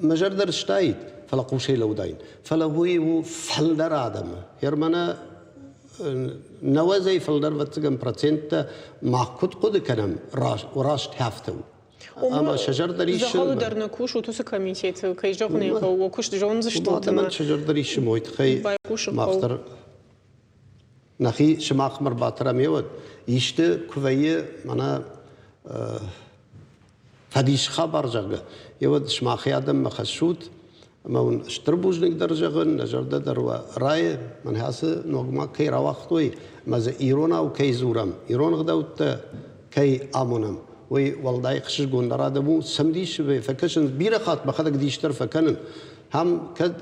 мӕ зӕрдӕ рыстаид, фӕлӕ хъусӕй лӕудаин. Фӕлӕ уый у фылдӕр адӕмы. Германы нӕуӕдзӕй фылдӕр ӕвӕццӕгӕн проценттӕ мах куыд хъуыды кӕнӕм, раст афтӕ у. Ӕмӕ сӕ зӕрдӕ риссы. Дзӕгъӕлы дӕр нӕ кусут уыцы комитеты, кӕй зӕгъын ӕй хъӕуы, уӕ куыст зондзыстут. Адӕмӕн сӕ зӕрдӕ риссы, уый тыххӕй мах дӕр нӕхи сымахмӕ ӕрбатӕрӕм еуӕд исты куы вӕййы мӕнӕ фӕдис хабар, зӕгъгӕ, еуӕд сымахи адӕммӕ хӕссут ӕмӕ уын стыр бузныг дӕр зӕгъын, нӕ зӕрдӕ дӕр уӕ райы, мӕнӕ ацы ногмӕ кӕй рауагътой ӕмӕ дзы иронау кӕй дзурӕм, ирон ӕгъдӕуттӕ кӕй амонӕм, уый уӕлдай ӕхсызгондӕр адӕм у, цымыдис фӕкӕсынц, бирӕ хатт мӕхӕдӕг дис дӕр фӕкӕнын. Ам кӕд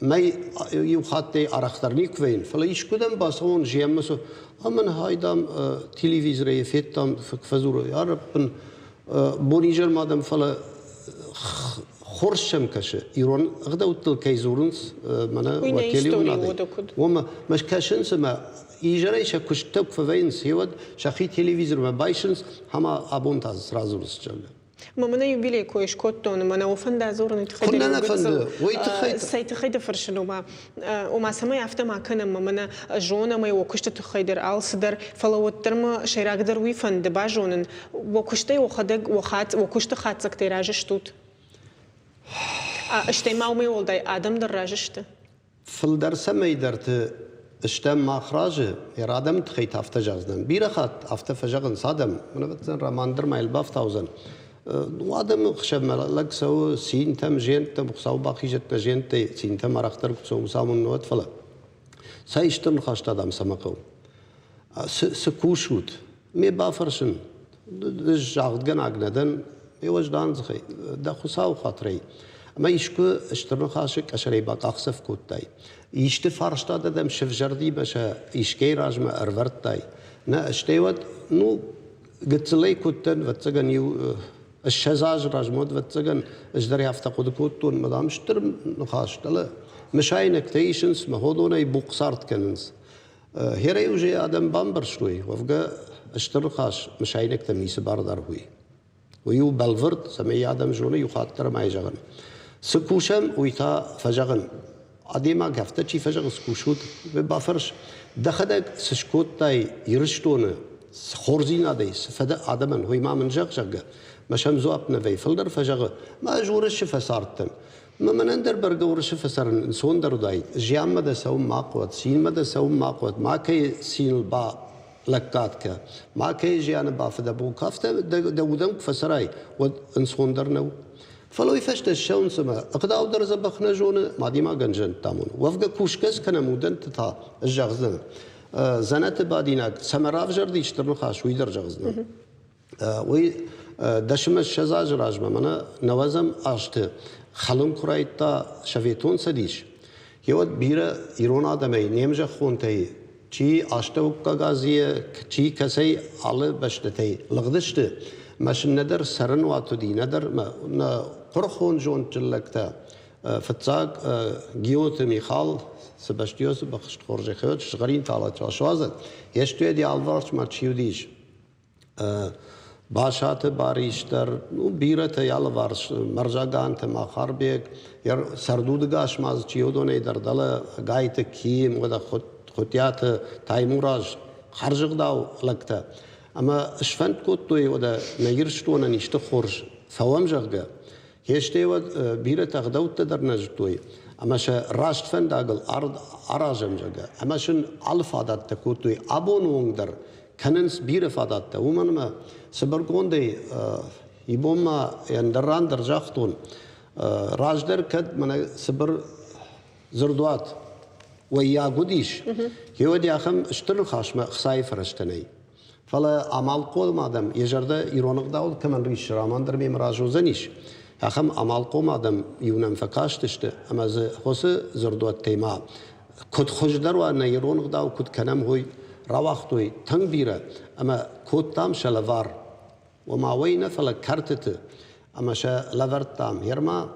мӕй иу хаттӕй арӕхдӕр никуы вӕййын, фӕлӕ искуыдӕм бацӕуон зианмӕ цы, ӕмӕ хай, дам, телевизорӕй федтам, фӕдзуры, арӕппын бонизӕрмӕ адӕм, фӕлӕ. Хорз сӕм кӕсы, ирон ӕгъдӕуттыл кӕй дзурынц, мӕнӕ уӕ телеуынадӕй. Уымӕ мӕ кӕсынц ӕмӕ изӕрӕй сӕ куысттӕ куы фӕвӕййынц, уӕд сӕхи телевизормӕ байсынц, ӕмӕ абон та радзурынц, зӕгъгӕ. Мӕ мӕнӕ юбилей кой скодтон, мӕнӕ о фӕнда дзурын уый тыххӕй Куыннӕ нӕ фӕнды, уый тыххӕй. Цӕй тыххӕй дӕ фӕрсын, ома, ома цӕмӕй афтӕ ма кӕнӕм, мӕнӕ зонӕм ӕй уӕ куысты тыххӕй дӕр алцыдӕр, фӕлӕ уӕддӕр мӕ сӕйрагдӕр уый фӕнды базонын, уӕ куыстӕй уӕхӕдӕг уӕ куысты хатдзӕгтӕй разы стут? Стӕй ма уымӕй уӕлдай адӕм дӕр разы сты? Фылдӕр цӕмӕйдӕрты стӕм мах разы, йӕ адӕмы тыххӕй та афтӕ зӕгъдзынӕн. Бирӕ хатт афтӕ фӕзӕгъынц адӕм, мӕн ӕвӕццӕгӕн роман дӕр ма йыл бафтаудзӕн. Адӕмы хсӕнмӕ лӕг цӕуы цинтӕм, зиӕнттӕм, Хуыцау бахизӕд нӕ зиӕнттӕй, цинтӕм арӕхдӕр куы цӕуы, Хуыцау мын уӕд, фӕлӕ цӕй стыр ныхӕстӕ дам цӕмӕ хъӕуы? Цы кусут? Ме бафӕрсын, ӕз загъдгӕнӕг нӕ дӕн, ме уӕздан дзыхӕй, дӕ Хуыцауы хатырӕй. Ӕмӕ искуы стыр ныхасы къӕсӕрӕй бакъахдзӕф кодтай. Исты фарста дӕ дӕм сӕвзӕрди мӕ сӕ искӕй размӕ ӕрвӕрдтай. Нӕ, стӕй уӕд, ну, гыццылӕй куыдтӕн, ӕвӕццӕгӕн, иу 20 азы размӕ, ӕвӕццӕгӕн, ӕз дӕр афтӕ хъуыды кодтон, мӕ дам, стыр ныхас, дӕлӕ мысайнӕгтӕ исынц, мӕ ходонӕй бухъцард кӕнынц. Херӕй уже адӕм бамбӕрстой, уӕвгӕ стыр ныхас мысайнӕгтӕм ницы бар дӕр уый. Уый у бӕлвырд, цӕмӕй адӕм зоны иу хатт дӕр ма зӕгъын. Цы кусӕм, уый та фӕзӕгъын. Адӕймаг афтӕ чи фӕзӕгъы, цы кусут, бафӕрс, дӕхӕдӕг цы скодтай Ирыстоны, цы хорздзинадӕй, цы фӕдӕ адӕмӕн, уый ма мын зӕгъ, зӕгъгӕ. Мӕ сӕм дзуапп нӕ вӕййы. Фылдӕр фӕзӕгъы, мӕ ӕз уырысы фӕцардтӕн. Мӕ мӕнӕн дӕр бӕргӕ уырысы фӕцӕрын ӕнцондӕр уыдаид. Зианмӕ дӕ цӕуын ма хъуыд, цинмӕ дӕ цӕуын ма хъуыд, макӕй циныл ба лӕггад кӕ, макӕй зианы бафыдӕбон кӕ, афтӕ дӕ удӕн куы фӕцӕрай, уӕд ӕнцондӕр нӕу. Фӕлӕ уый фӕстӕ ссӕуынц ӕмӕ ӕгъдау дӕр дзӕбӕх нӕ зоны, мадимагӕн зӕндтӕ амоны. Уӕвгӕ кусгӕ скӕнӕм удӕнтты та, ӕз зӕгъдзынӕн. Дзӕнӕты бадинаг цӕмӕ равзӕрди стыр ныхас, уый дӕр зӕгъдзынӕн. Уый дӕсӕмӕ ссӕдз азы размӕ мӕнӕ нӕуӕдзӕм азты хӕлын куы райдыдта Советон Цӕдис, гъеуӕд бирӕ ирон адӕмӕй, не мзӕххонтӕй чи Астӕуккаг Азийӕ, чи кӕцӕй алы бӕстӕтӕй лыгъдысты, мӕ сын нӕдӕр цӕрӕнуат уыди, нӕдӕр нӕ куырыхон зондджын лӕгтӕ. Фыццаг Гиоты Михал цы бӕстиосы бахызт хорзӕхӕй, сызгъӕрин талатӕ суадзӕд, йе стуӕди алыварсмӕ чи уыдис, Басаты Барис дӕр, ну, бирӕтӕ алыварс, Мӕрзаганты Махарбег, цӕрдудыгас ма дзы чи уыдонӕй дӕр дӕлӕ Гайты Ким, уӕдӕ Хуытъиаты Таймураз, хӕрзӕгъдау лӕгтӕ. Ӕмӕ сфӕнд кодтой, уӕдӕ нӕ Ирыстонӕн исты хорз фӕуӕм, зӕгъгӕ. Хестӕй уӕд бирӕтӕ ӕгъдӕуттӕ дӕр нӕ зыдтой, ӕмӕ сӕ раст фӕндагыл аразӕм, зӕгъгӕ. Ӕмӕ сын алы фадӕттӕ кодтой. Абоны онг дӕр кӕнынц бирӕ фадӕттӕ, уымӕн ӕмӕ цыбыргондӕй ибон ма ӕндӕр ран дӕр загътон, раздӕр кӕд мӕнӕ цыбыр дзырдуат уӕййаг уыдис, гъеуӕд ахӕм стыр ныхасмӕ ӕхцайы фӕрӕзтӕ нӕй. Фӕлӕ амалхъом адӕм, йӕ зӕрдӕ ирон ӕгъдауыл кӕмӕн риссы, роман дӕр мемӕ разы уыдзӕнис, ахӕм амалхъом адӕм иу нӕм фӕкастысты ӕмӕ дзы хосы дзырдуӕттӕй ма куыд хуыздӕр уа нӕ ирон ӕгъдау куыд кӕнӕм, уый рауагътой тынг бирӕ ӕмӕ кодтам сӕ лӕвар. Ома уый нӕ, фӕлӕ кӕртыты ӕмӕ сӕ лӕвӕрдтам. Ерма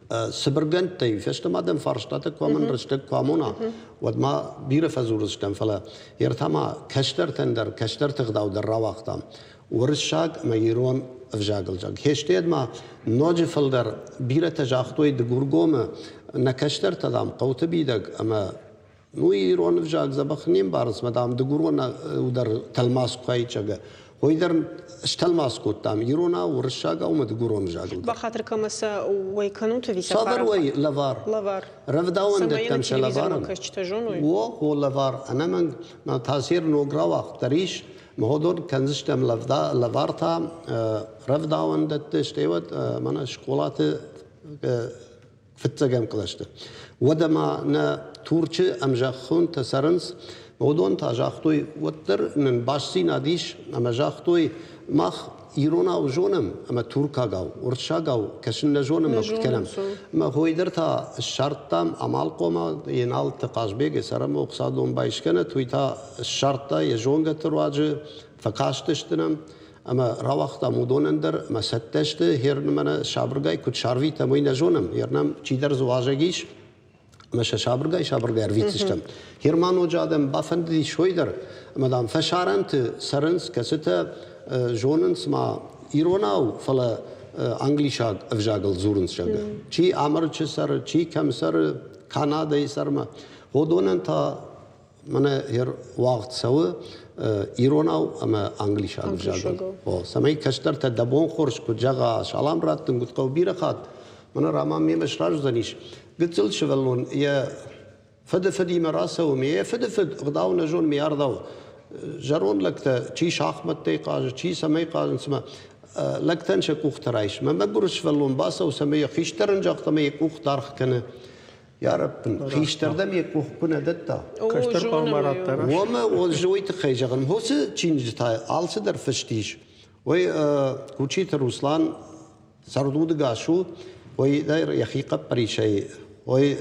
цыбыргӕндтӕй фӕстӕмӕ адӕм фарстатӕ куы амон рӕстӕг куы амона, уӕд ма бирӕ фӕдзурдзыстӕм, фӕлӕ ӕртӕ ма кӕстӕртӕн дӕр кӕстӕрты ӕгъдау дӕр рауагътам. Уырыссаг ӕмӕ ирон ӕвзагыл зӕгъ. Хестед ма ноджы фылдӕр бирӕтӕ загътой Дыгургомы, нӕ кӕстӕртӕ, дам, хъӕуты бидӕг ӕмӕ ну ирон ӕвзаг дзӕбӕх не мбарынц, мӕ, дам, дыгурон дӕр тӕлмац куы айчъӕгӕ. Уый дӕр стӕлмац кодтам иронау, уырыссагау ӕмӕ дыгурон ӕвзагыл. Бахатыр кӕмӕ сӕ уӕй кӕнут ӕви сӕ Цавӕр уӕй лӕвар? Лӕвар. Рӕвдауӕндӕттӕм сӕ лӕварӕн. О, о, лӕвар. Ӕнӕмӕнг Тазер ног рауагъд дӕр ис. Мыгъуыдон кӕндзыстӕм лӕвар та рӕвдауӕндӕтты, стӕй уӕд мӕнӕ скъолаты фыццӕгӕм кълӕсты. Уӕдӕ ма нӕ Турчы ӕмзӕххонтӕ цӕрынц, уыдон та загътой, уӕддӕр нын бастдзинад ис, ӕмӕ загътой, мах иронау зонӕм ӕмӕ туркагау, уырыссагау кӕсын нӕ зонӕм ӕмӕ куыд кӕнӕм. Ӕмӕ хой дӕр та ссардтам амалхъомӕ Еналты Хъазбег сӕрӕмӕ ӕхцадон байскӕнӕт, уый та ссардта йӕ зонгӕты руаджы, фӕкастысты нӕм. Ӕмӕ рауагътам уыдонӕн дӕр ӕмӕ цӕттӕ сты, хер мӕнӕ сабыргай куыд сӕрвитӕм, уый нӕ зонӕм. Хер нӕм чидӕр дзы уазӕг ис, ӕмӕ сӕ сабыргай-сабыргай ӕрвитдзыстӕм. Германоджы адӕм бафӕндыдис уый дӕр, ӕмӕ, дам, фӕсарӕнты цӕрынц, кӕцытӕ зонынц ма иронау, фӕлӕ англисаг ӕвзагыл дзурынц, зӕгъгӕ. Чи Амырычы цӕры, чи кӕм цӕры, Канадӕйы сӕрмӕ. Уыдонӕн та мӕнӕ уагъд цӕуы иронау ӕмӕ англисаг ӕвзагыл. О, цӕмӕй кӕстӕртӕ дӕ бон хорз куыд зӕгъа, салам раттын куыд хъӕуы бирӕ хатт, мӕнӕ Раман мемӕ сразы уыдзӕнис. Гыццыл сывӕллон йӕ фыды фыдимӕ рацӕуы, ме йӕ фыды фыд ӕгъдау нӕ зоны, ме ӕрдау. Зӕронд лӕгтӕ чи шахмӕттӕй хъазы, чи цӕмӕй хъазынц, ӕмӕ лӕгтӕн сӕ къухтӕ райс. Мӕ мӕгуыр сывӕллон бацӕуы, цӕмӕй йӕ хистӕрӕн загъта, ӕмӕ йӕ къух даргъ кӕны. Йарӕппын, хистӕрдӕм йӕ къух куы нӕ дӕтта. Кӕстӕр хъуамӕ радта раст. Уомӕ уый тыххӕй зӕгъын, уыцы чиныджы та алцыдӕр фыст ис. Уый Кучиты Руслан цӕрдудыгас у, уый дӕр йӕхи хъӕппӕрисӕй уый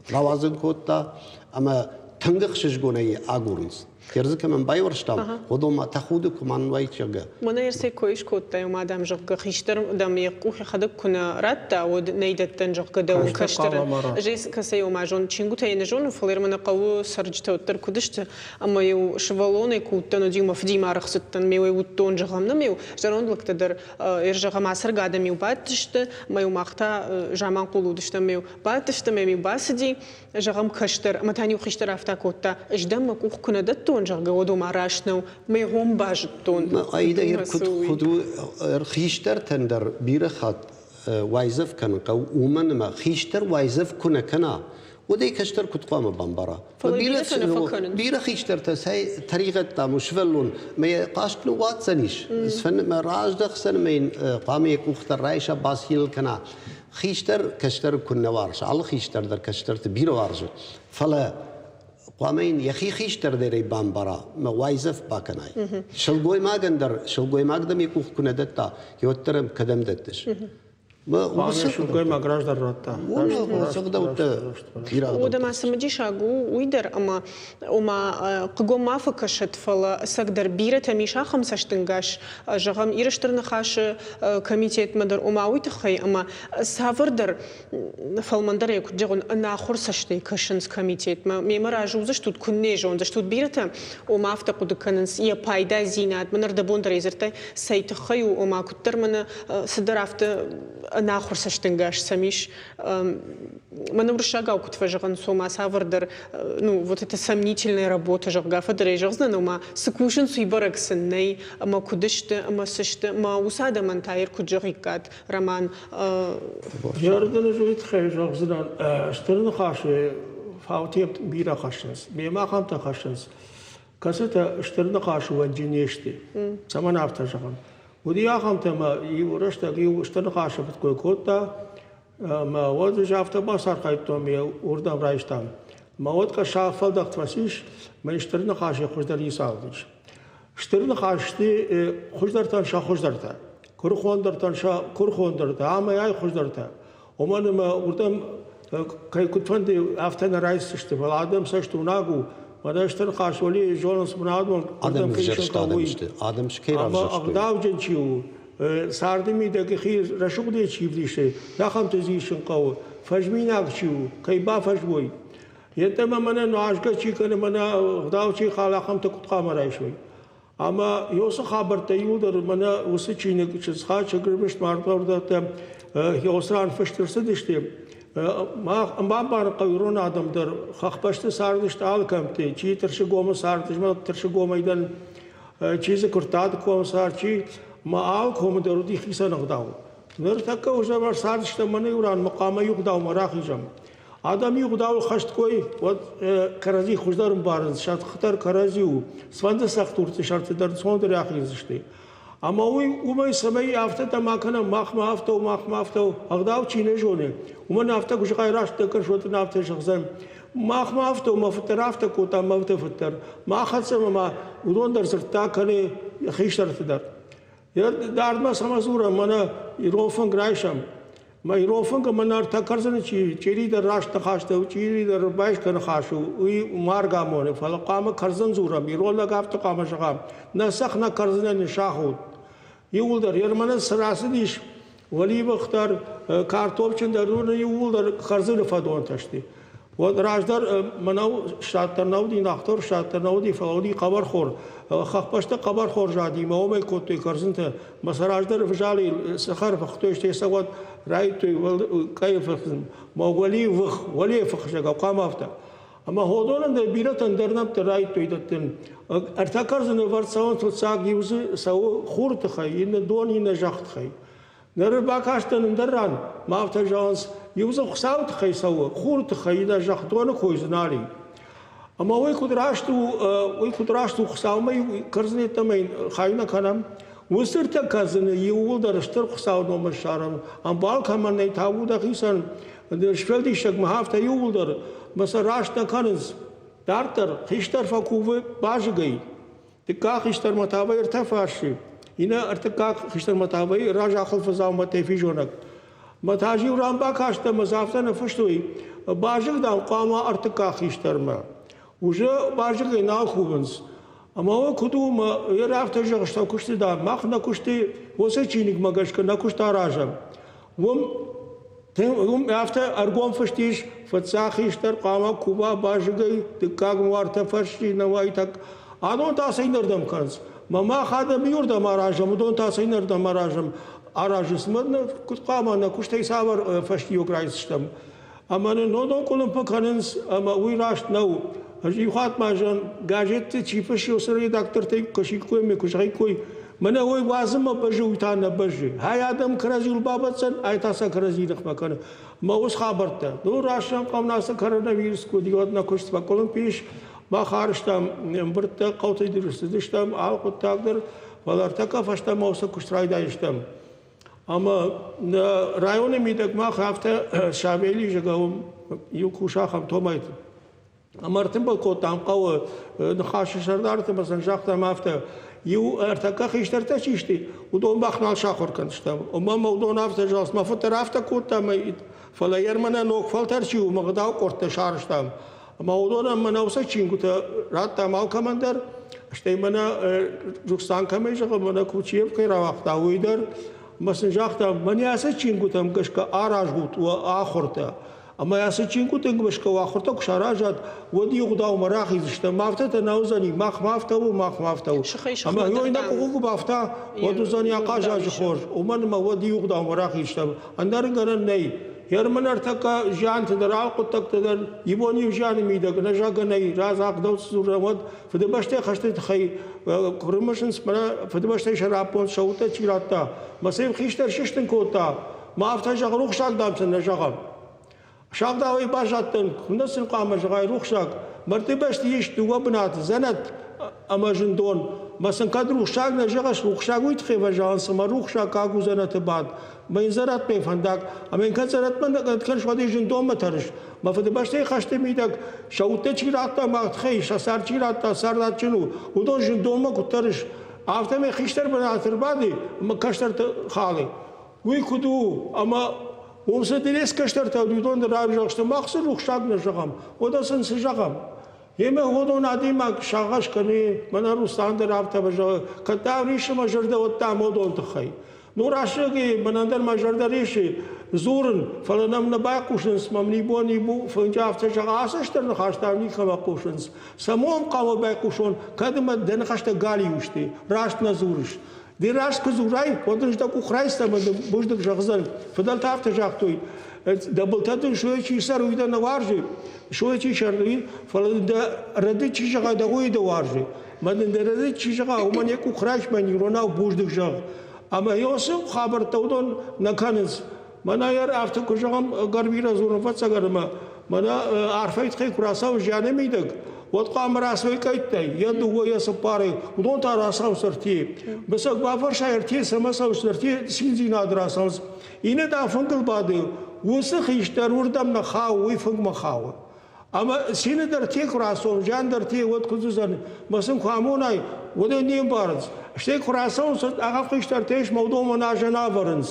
рауадзын кодта ӕмӕ тынг ӕхсызгонӕй агурынц. Ердзы кӕмӕн байуӕрстам, уыдон ма тӕхуды куы мӕн уайд, зӕгъгӕ. Мӕнӕ ерсӕй кой скодтай, уымӕ дӕм, зӕгъгӕ, хистӕр дӕм йӕ къух йӕхӕдӕг куы нӕ радта, уӕд нӕй дӕттӕн, зӕгъгӕ, дӕу кӕстӕрӕн. Ӕз ӕй кӕцӕй ома зон, чингуытӕ йӕ нӕ зонын, фӕлӕ мӕнӕ хъӕуы цӕрджытӕ уӕддӕр куыд сты, ӕмӕ-иу сывӕллонӕй куы уыдтӕн, уӕд-иу мӕ фыдимӕ арӕх цыдтӕн, ме-иу ӕй уыдтон, зӕгъӕм, нӕм-иу зӕронд лӕгтӕ дӕр зӕгъӕм, ацӕргӕ адӕм-иу бадтысты, ӕмӕ-иу мах та заманхъул уыдыстӕм, ӕмӕ-иу бадтысты, ӕмӕ-иу бацыди, зӕгъӕм, кӕстӕр, ӕмӕ та-иу хистӕр афтӕ кодта, ӕз дӕм мӕ къух куы нӕ дӕттон, зӕгъгӕ, уӕд ома раст нӕу, мӕ гъом базыдтон. Аида куыд, куыд у, хистӕртӕн дӕр бирӕ хатт уайдзӕф кӕнын хъӕуы, уымӕн ӕмӕ хистӕр уайдзӕф куы нӕ кӕна, уӕд ӕй кӕстӕр куыд хъуамӕ бамбара? Бирӕ хистӕртӕ сӕ тӕригъӕдтӕм у сывӕллон, мӕ йӕ хъаст ныууадздзӕнис, мӕ раздӕхдзӕн ӕмӕ йын хъуамӕ йӕ къухтӕ райса, бацин кӕна. Хистӕр кӕстӕр куыннӕ уарзы, алы хистӕр дӕр кӕстӕрты бирӕ уарзы, фӕлӕ хъуамӕ йын йӕхи хистӕр дӕр ӕй бамбара мӕ уайдзӕф бакӕнай. Сылгоймагӕн дӕр, сылгоймаг дӕм йӕ къух куы нӕ дӕтта, уӕддӕр ӕм кӕдӕм дӕттыс? Хъуамӕ сылгоймаг раздӕр радта. Уӕдӕ ма цымыдисаг у уый дӕр, ӕмӕ ома хъыгом ма фӕкӕсӕд, фӕлӕ ӕцӕгдӕр бирӕтӕм ис ахӕм цӕстӕнгас, зӕгъӕм, Иры Стыр Ныхасы комитетмӕ дӕр, ома уый тыххӕй, ӕмӕ цавӕрдӕр фӕлмӕндӕрӕй куыд зӕгъон, ӕнахуыр цӕстӕй кӕсынц комитетмӕ. Мемӕ разы уыдзыстут, куыннӕ зондзыстут бирӕтӕ, ома афтӕ хъуыды кӕнынц, йӕ пайдадзинад, мӕн ӕрдӕбон дӕр ӕй дзырдтай, цӕй тыххӕй у, ома куыддӕр мӕнӕ цыдӕр афтӕ ӕнахуыр цӕстӕнгас сӕм ис. Мӕнӕ уырыссагау куыд фӕзӕгъынц, ома цавӕрдӕр, ну, вот это сомнительная работа, зӕгъгӕ, фӕдӕрӕй зӕгъдзынӕн, ома цы кусынц, уый бӕрӕг сын нӕй, ӕмӕ куыд сты, ӕмӕ цы сты, ӕмӕ уыцы адӕмӕн та куыд зӕгъиккат, Роман? Зӕрдӕ уый тыххӕй зӕгъдзынӕн, стыр ныхасы фаутӕ бирӕ хӕссынц, мемӕ ахӕмтӕ хӕссынц, кӕцытӕ стыр ныхасы уӕнджы не сты. Цӕмӕн афтӕ зӕгъын? Уыди ахӕмтӕ, ӕмӕ иу рӕстӕг иу стыр ныхасы фыдкой кодта, ӕмӕ уӕд ӕз афтӕ бацархайдтон, ме уырдӕм райстам. Мӕ уӕд къӕсса фӕлдӕхт фӕцис, мӕ стыр ныхасы хуыздӕр ницы ис. Стыр ныхас сты хуыздӕртӕн сӕ хуыздӕртӕ, куырыхондӕртӕн сӕ куырыхондӕртӕ, амӕй ай хуыздӕртӕ. Уымӕн ӕмӕ уырдӕм кӕй куыдфӕнды афтӕ нӕ райсдзысты, фӕлӕ адӕм цӕстуынаг у. Мӕнӕ стыр Хъасолийы зонынц мын адӕм ӕвзӕрст адӕм сты, адӕм кӕй равзӕрстой. Ӕгъдауджын чи у, царды мидӕг хи рӕсугъдӕй чи вдисы, ахӕмты исын хъӕуы. Фӕзминаг чи у, кӕй бафӕзмой. Йеддӕмӕ мӕнӕ нуазгӕ чи кӕны, мӕнӕ ӕгъдау чи халы, ахӕмтӕ куыд хъуамӕ райсой? Ӕмӕ уыцы хабӕрттӕ иуылдӕр мӕнӕ уыцы чиныг Чызгхӕссӕг ӕрмӕст мардӕрдӕттӕ уыцы ран фыст ӕрцыдысты. Мах бамбарын хъӕуы ирон адӕм дӕр хӕхбӕсты цардысты алы кӕмтты, чи Тырсыгомы цард, Тырсыгомӕй дӕн, чи дзы Куырттаты комы цард, чи ма алы комы дӕр уыди хицӕн ӕгъдау. Ныртӕккӕ уже цардыстӕм мӕнӕ иу ранмӕ хъуамӕ иу ӕгъдаумӕ рахизӕм. Адӕм иу ӕгъдауыл хӕст кой, уӕд кӕрӕдзи хуыздӕр ӕмбарынц, сӕ тыхтӕр кӕрӕдзи у, цыфӕнды цӕхдурты сӕрты дӕр цондӕр ахиздзысты. Ӕмӕ уый уымӕй цӕмӕй афтӕтӕ ма кӕнӕм, махмӕ афтӕ у, махмӕ афтӕ у, ӕгъдау чи нӕ зоны, уымӕн афтӕ куы зӕгъай раст дӕ кӕс, уӕд ын афтӕ зӕгъдзӕн. Махмӕ афтӕ у, мӕ фыддӕр афтӕ кодта, мӕ фыды фыддӕр. Мах хӕццӕмӕ ма уыдон дӕр дзырдта кӕны хистӕрты дӕр. Дардмӕ цӕмӕ дзурӕм, мӕнӕ ирон фынг райсӕм. Мӕ ирон фынг ӕмӕ ӕртӕ кӕрдзыны чи чъири дӕр раст ныхӕстӕ у, чъири дӕр байсгӕ ныхас у, уый марг амоны, фӕлӕ хъуамӕ кӕрдзын дзурӕм, ирон лӕг афтӕ хъуамӕ зӕгъӕм. Нӕ цӕхх нӕ кӕрдзынӕн ныссагъут. Иууылдӕр Ерманы цы рацыдис, уӕливых дӕр, картофджын дӕр, уыдон иууылдӕр кӕрдзыны фӕдонтӕ сты. Уӕд раздӕр мӕнӕу ссаддӕр нӕ уыди, нахтор ссаддӕр нӕ уыди, фӕлӕ уыди хъӕбӕрхор. Хӕхбӕсты хъӕбӕрхор зади, мӕ уымӕй кодтой кӕрдзынтӕ. Мӕ сӕ раздӕр взалийыл цӕхӕр фыхтой, стӕй сӕ уӕд райдыдтой къӕйы фыхын. Мӕ уӕливых, уӕлейы фыхсӕгау хъуамӕ афтӕ. Ӕмӕ уыдонӕн дӕр бирӕтӕн дӕр нӕмттӕ райдыдтой дӕттын. Ӕртӕ кӕрдзыны ӕвӕрд цӕуынц фыццаг иу дзы цӕуы хуры тыххӕй, иннӕ дон, иннӕ зӕххы тыххӕй. Ныр бакастӕн ӕндӕр ран, ма афтӕ зӕгъынц, иу дзы Хуыцауы тыххӕй цӕуы, хуры тыххӕй, иннӕ зӕхх доны кой дзы нал и. Ӕмӕ уый куыд раст у, уый куыд раст у, Хуыцаумӕ кӕрдзын йеддӕмӕ хай нӕ кӕнӕм. Уыцы ӕртӕ кӕрдзыны иууылдӕр стыр Хуыцауы номыл ссарӕм, ӕмбал кӕмӕн нӕй, табу дӕхицӕн, сфӕлдисӕгмӕ афтӕ иууылдӕр, мӕ сӕ раст нӕ кӕнынц. Дарддӕр хистӕр фӕкувы базыгӕй, дыккаг хистӕрмӕ та вӕййы ӕртӕ фарсы, иннӕ ӕртыккаг хистӕрмӕ та вӕййы разахыл фыдзаумӕттӕй физонӕг. Мӕ та иу ран бакастӕн ӕмӕ дзы афтӕ ныффыстой, базыг, дам, хъуамӕ ӕртыккаг хистӕрмӕ. Уже базыгӕй нал кувынц. Ӕмӕ уый куыд у, мӕ йӕ афтӕ зӕгъыс, нӕ куысты, дам, мах нӕ куысты уыцы чиныгмӕ гӕсгӕ нӕ куыст аразӕм. Уым Уым афтӕ ӕргом фыст ис, фыццаг хистӕр хъуамӕ кува базыгӕй, дыккаг уартӕ фӕрсти нӕуӕйтӕг. Адон та сӕ иннӕрдӕм кӕнынц. Мӕ мах адӕм иуырдӕм аразӕм, уыдон та сӕ иннӕрдӕм аразӕм. Аразынц. Мӕ куыд хъуамӕ нӕ куыстӕй цавӕр фӕстиуӕг райсдзыстӕм? Ӕмӕ нын уыдон къуылымпы кӕнынц, ӕмӕ уый раст нӕу. Ӕз иу хатт ма зӕгъын, газетты чи фыссы, уыцы редактортӕй куы сиккой ӕмӕ куы зӕгъиккой, мӕнӕ уый уадзынмӕ бӕззы, уый та нӕ бӕззы. Ай адӕм кӕрӕдзиуыл бабӕтдзӕн, ай та сӕ кӕрӕдзийы ныхмӕ кӕны. Мӕ уыцы хабӕрттӕ. Ну, раст зӕгъӕм, ацы коронавирус куы уыди, уӕд нӕ куыст фӕкъуылымпы ис. Мах арызтам ӕмбырдтӕ, хъӕуты цыдыстӕм, алы хъуыддаг дӕр, фӕлӕ ӕртӕккӕ фӕстӕмӕ уыцы куыст райдайдзыстӕм. Ӕмӕ нӕ районы мидӕг мах афтӕ Савелий, зӕгъӕм, иу кусахӕм Томайты. Ӕмӕ ӕртымбыл кодтам хъӕуы Ныхасы сӕрдарты ӕмӕ сын загътам афтӕ, иу ӕртӕккӕ хистӕртӕ чи сты, уыдон мах нал сахуыр кӕндзыстӕм. Ӕмӕ мӕ уыдон афтӕ зӕгъынц, мӕ фыд дӕр афтӕ кодта, фӕлӕ йӕ мӕнӕ ног фӕлтӕр чи у, мӕ гъдау къордтӕ сарӕзтам. Ӕмӕ уыдонӕн мӕнӕ уыцы чингуытӕ радтам алкӕмӕн дӕр, стӕй мӕнӕ Джукстан кӕмӕй зӕгъы, мӕнӕ Кучиев кӕй рауагъта, уый дӕр. Ӕмӕ сын загъта, мӕнӕ ацы чингуытӕм гӕсгӕ аразут уӕ ахуыртӕ. Ӕмӕ ацы чингуытӕм гӕсгӕ уӕ ахуыртӕ куы саразат, уӕд иу ӕгъдаумӕ рахиздзыстӕм. Афтӕтӕ нӕ уыдзӕни, махмӕ афтӕ у, махмӕ афтӕ у. Ӕмӕ йой нӕ къухы куы бафта, уӕд уыдзӕни ахъаззаджы хорз, уымӕн ӕмӕ уӕд иу ӕгъдаумӕ рахизтӕм. Ӕндӕр гӕнӕн нӕй. Герман ӕртӕккӕ зианты дӕр, алы хъуыддӕгты дӕр ибон иу зианы мидӕг нӕ зӕгъгӕ разагъдау дзурӕм, уӕд Фыдыбӕстӕйы хӕсты тыххӕй куы рымысынц, мӕнӕ Фыдыбӕстӕйы сӕраппонд сӕ удтӕ чи радта, мӕ сӕ хистӕр сыстын кодта, мӕ афтӕ зӕгъ, рухсаг дам сын нӕ зӕгъӕм. Сагъдауӕй баззадтӕн, куыннӕ сын хъуамӕ зӕгъай рухсаг, мӕрдты бӕсты ис дыууӕ бынаты, дзӕнӕт ӕмӕ зындон. Мӕ сын кӕд рухсаг нӕ зӕгъыс, рухсаг уый тыххӕй фӕзӕгъынц, ӕмӕ рухсаг аг у дзӕнӕты бад. Мӕ йын дзӕнӕтмӕ фӕндаг, ӕмӕ йын кӕд дзӕнӕтмӕ нӕ кӕныс, уӕд ӕй зындонмӕ тӕрыс. Мӕ фыдыбӕстӕйы хӕсты мидӕг сӕ удтӕ чи радта мах тыххӕй, сӕ цард чи радта, цардадджын у, уыдон зындонмӕ куыд тӕрыс, афтӕмӕй хистӕр бынаты ӕрбады ӕмӕ кӕстӕрты халы. Уый куыд у, ӕмӕ уым цы дырес кӕстӕртӕ уыд, уыдон дӕр равзӕрстой, мах сын рухсаг нӕ зӕгъӕм, уӕдӕ сын цы зӕгъӕм? Емӕ уыдон адӕймаг сагъӕс кӕны, мӕнӕ Рустан дӕр афтӕ зӕгъы, кӕд дӕм рисы мӕ зӕрдӕ, уӕд дӕм уыдон тыххӕй. Ну, рӕсугъди мӕнӕн дӕр мӕ зӕрдӕ рисы дзурын, фӕлӕ нӕм нӕ байхъусынц, мӕм нибон ибу фынджы афтӕ зӕгъ, ацы стыр ныхӕстӕм никӕмӕ хъусынц. Цӕмон хъӕуы байхъусон, кӕд ӕмӕ дӕ ныхӕстӕ галиу сты, раст нӕ дзурыс. Ды раст куы дзурай, уӕд ын дӕ къух райста ӕмӕ дын бузныг зӕгъдзӕн. Фыдӕлтӕ афтӕ загътой, дӕ былтӕ дын сойы чи цӕры, уый дӕ нӕ уарзы, сойы чи цӕры, фӕлӕ дын дӕ рӕдыд чи зӕгъа, дӕ уый дӕ уарзы. Мӕ дын дӕ рӕдыд чи зӕгъа, уымӕн йӕ къух райс, мӕ иронау бузныг зӕгъ. Ӕмӕ Иосиф хабӕрттӕ уыдон нӕ кӕнынц. Мӕнӕ йӕ афтӕ куы зӕгъӕм, Гарвира дзурын фӕцӕгӕр ӕмӕ мӕнӕ арфӕйы тыххӕй куы рацӕуы зианы мидӕг, уӕд хъуамӕ рацӕуой къӕйттӕй, йӕ дыууӕ, йӕ цыппарӕй, уыдон та рацӕуынц ӕртӕйы. Быцӕг бафӕрсай ӕртӕйы цӕмӕ цӕуынц, ӕртӕйы циндзинад рацӕуынц. Иннӕ та фынгыл бады, уыцы хистӕр уырдӕм нӕ хауы, уый фынгмӕ хауы. Ӕмӕ цины дӕр те куы рацӕуын, зиан дӕр те уӕд куыд уыдзӕн, мӕ сын куы амонай, уӕд ӕй не мбарынц. Стӕй куы рацӕуынц, ахӕм хистӕртӕ ис, мӕ уыдон мӕн азӕн ӕвӕрынц.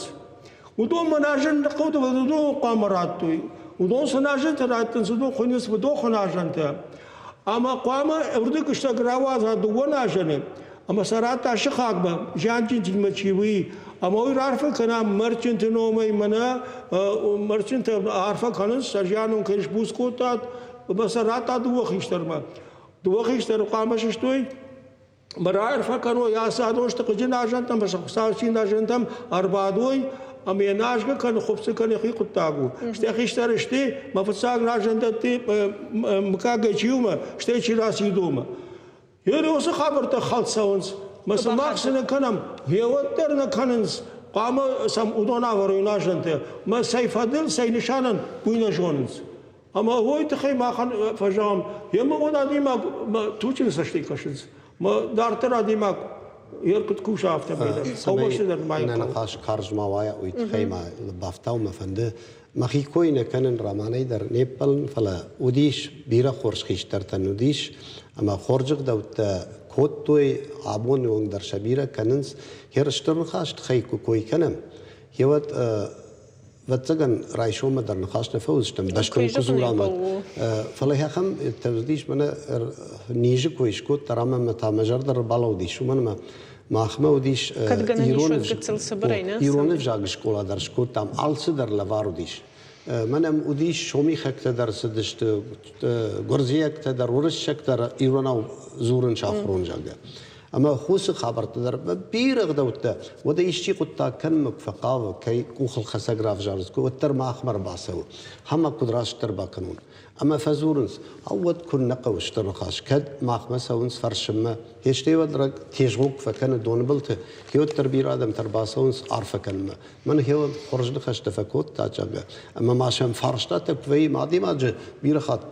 Уыдон мӕн азӕн хъуыды, уыдон хъуамӕ радтой. Уыдон сын азӕнтӕ раттынц, уыдон хуыйнынц фыдохы азӕнтӕ. Ӕмӕ хъуамӕ ӕрдыгыстӕг рауадза дыууӕ назӕны. Ӕмӕ сӕ радта сыхагмӕ, зианджынтимӕ чи уый, ӕмӕ уый раарфӕ кӕна мӕрдджынты номӕй, мӕнӕ мӕрдджынтӕ арфӕ кӕнынц, сӕ зианон кӕй сбуц кодтат, ӕмӕ сӕ радта дыууӕ хистӕрмӕ. Дыууӕ хистӕры хъуамӕ сыстой, ӕмӕ раарфӕ кӕной ацы адон сты хъыджы назӕнтӕм, сӕ Хуыцауы цин назӕнтӕм ӕрбадой, ӕмӕ йӕ назгӕ кӕны, хуыпцы кӕны хи хъуыддаг у. Стӕй хистӕр сты, мӕ фыццаг назӕндӕтты мыггагӕй чи у, стӕй чи рацидомӕ. Йе уыцы хабӕрттӕ хӕлд цӕуынц, мӕ цы мах цы нӕ кӕнӕм, гъеуӕддӕр нӕ кӕнынц, хъуамӕ сӕм уыдон ӕвӕрой назӕнтӕ, мӕ цӕй фӕдыл, цӕй нысанӕн, уый нӕ зонынц. Ӕмӕ уой тыххӕй махӕн фӕзӕгъӕм, йемӕ уӕд адӕймаг туджы цӕстӕй кӕсынц. Мӕ дарддӕр адӕймаг йе куыд куса, афтӕмӕй дӕр. Хъӕубӕсты дӕр ма Нӕ ныхас карз ма уа, уый тыххӕй ма бафтау мӕ фӕнды. Мӕхи кой нӕ кӕнын романӕй дӕр не ппӕлын, фӕлӕ уыдис, бирӕ хорз хистӕртӕн уыдис, ӕмӕ хорз ӕгъдӕуттӕ кодтой, абоны онг дӕр сӕ бирӕ кӕнынц. Хер стыр ныхас тыххӕй куы кой кӕнӕм, гъеуӕд ӕвӕццӕгӕн, райсоммӕ дӕр ныхас нӕ фӕуыдзыстӕм, бӕстон куы дзурӕм, уӕд. Фӕлӕ ахӕм уыдис, мӕнӕ низы кой скодта ӕмӕ мӕ та мӕ зӕрдӕ ӕрбалӕудис, уымӕн ӕмӕ махмӕ уыдис ирон ӕвзаг скъола дӕр скодтам, алцыдӕр лӕвар уыдис. Мӕнӕм уыдис сомихӕгтӕ дӕр цыдысты, гуырдзиӕгтӕ дӕр, уырыссӕгтӕ дӕр иронау дзурын сахуырон, зӕгъгӕ. Ӕмӕ уыцы хабӕрттӕ дӕр бирӕ ӕгъдӕуттӕ, уӕдӕ исчи хъуыддаг кӕнынмӕ куы фӕхъавы, кӕй къухылхӕцӕг равзарынц, уӕддӕр махмӕ ӕрбацӕуы. Ӕмӕ куыд растдӕр бакӕнон? Ӕмӕ фӕдзурынц, ау, уӕд куыннӕ хъӕуы стыр ныхас, кӕд махмӕ цӕуынц фӕрсынмӕ, стӕй уӕд рӕг тезгъо куы фӕкӕны доныбылты, уӕддӕр бирӕ адӕмтӕ ӕрбацӕуынц арфӕ кӕнынмӕ. Мӕн хеуӕд хорз ныхӕстӕ фӕкодта, зӕгъгӕ, ӕмӕ ма сӕм фарстатӕ куы вӕййы, адӕймаджы бирӕ хатт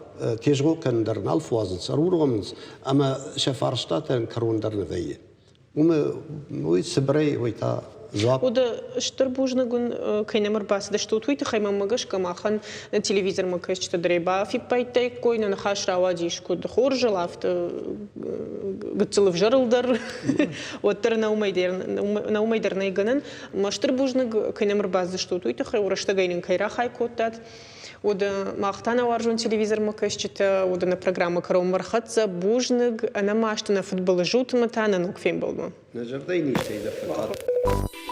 тезгъо кӕнын дӕр нал фӕуадзынц, ӕруромынц, ӕмӕ сӕ фарстатӕн кӕрон дӕр нӕ вӕййы. Уымӕ уый цыбырӕй уый та дзуапп. Уӕдӕ стыр бузныг уын, кӕй нӕм ӕрбацыдыстут, уый тыххӕй мӕнмӕ гӕсгӕ махӕн телевизормӕ кӕсджытӕ дӕр бафиппайдтаиккой, нӕ ныхас рауадис куыд хорзыл, афтӕ гыццыл ӕвзӕрыл дӕр, уӕддӕр нӕ уымӕй дӕр нӕй гӕнӕн. Мӕ стыр бузныг, кӕй нӕм ӕрбацыдыстут, уый тыххӕй, рӕстӕгӕй нын кӕй рахай кодтат. Уӕдӕ мах та нӕ уарзон телевизормӕ кӕсджытӕ, уӕдӕ нӕ программӕ кӕронмӕ ӕрхӕццӕ. Бузныг, ӕнӕмаст, ӕнӕфыдбылыз ут ӕмӕ та нӕ ног фембӕлдмӕ. Нӕ зӕрдӕйы низтӕй дӕр фӕкъаддӕр.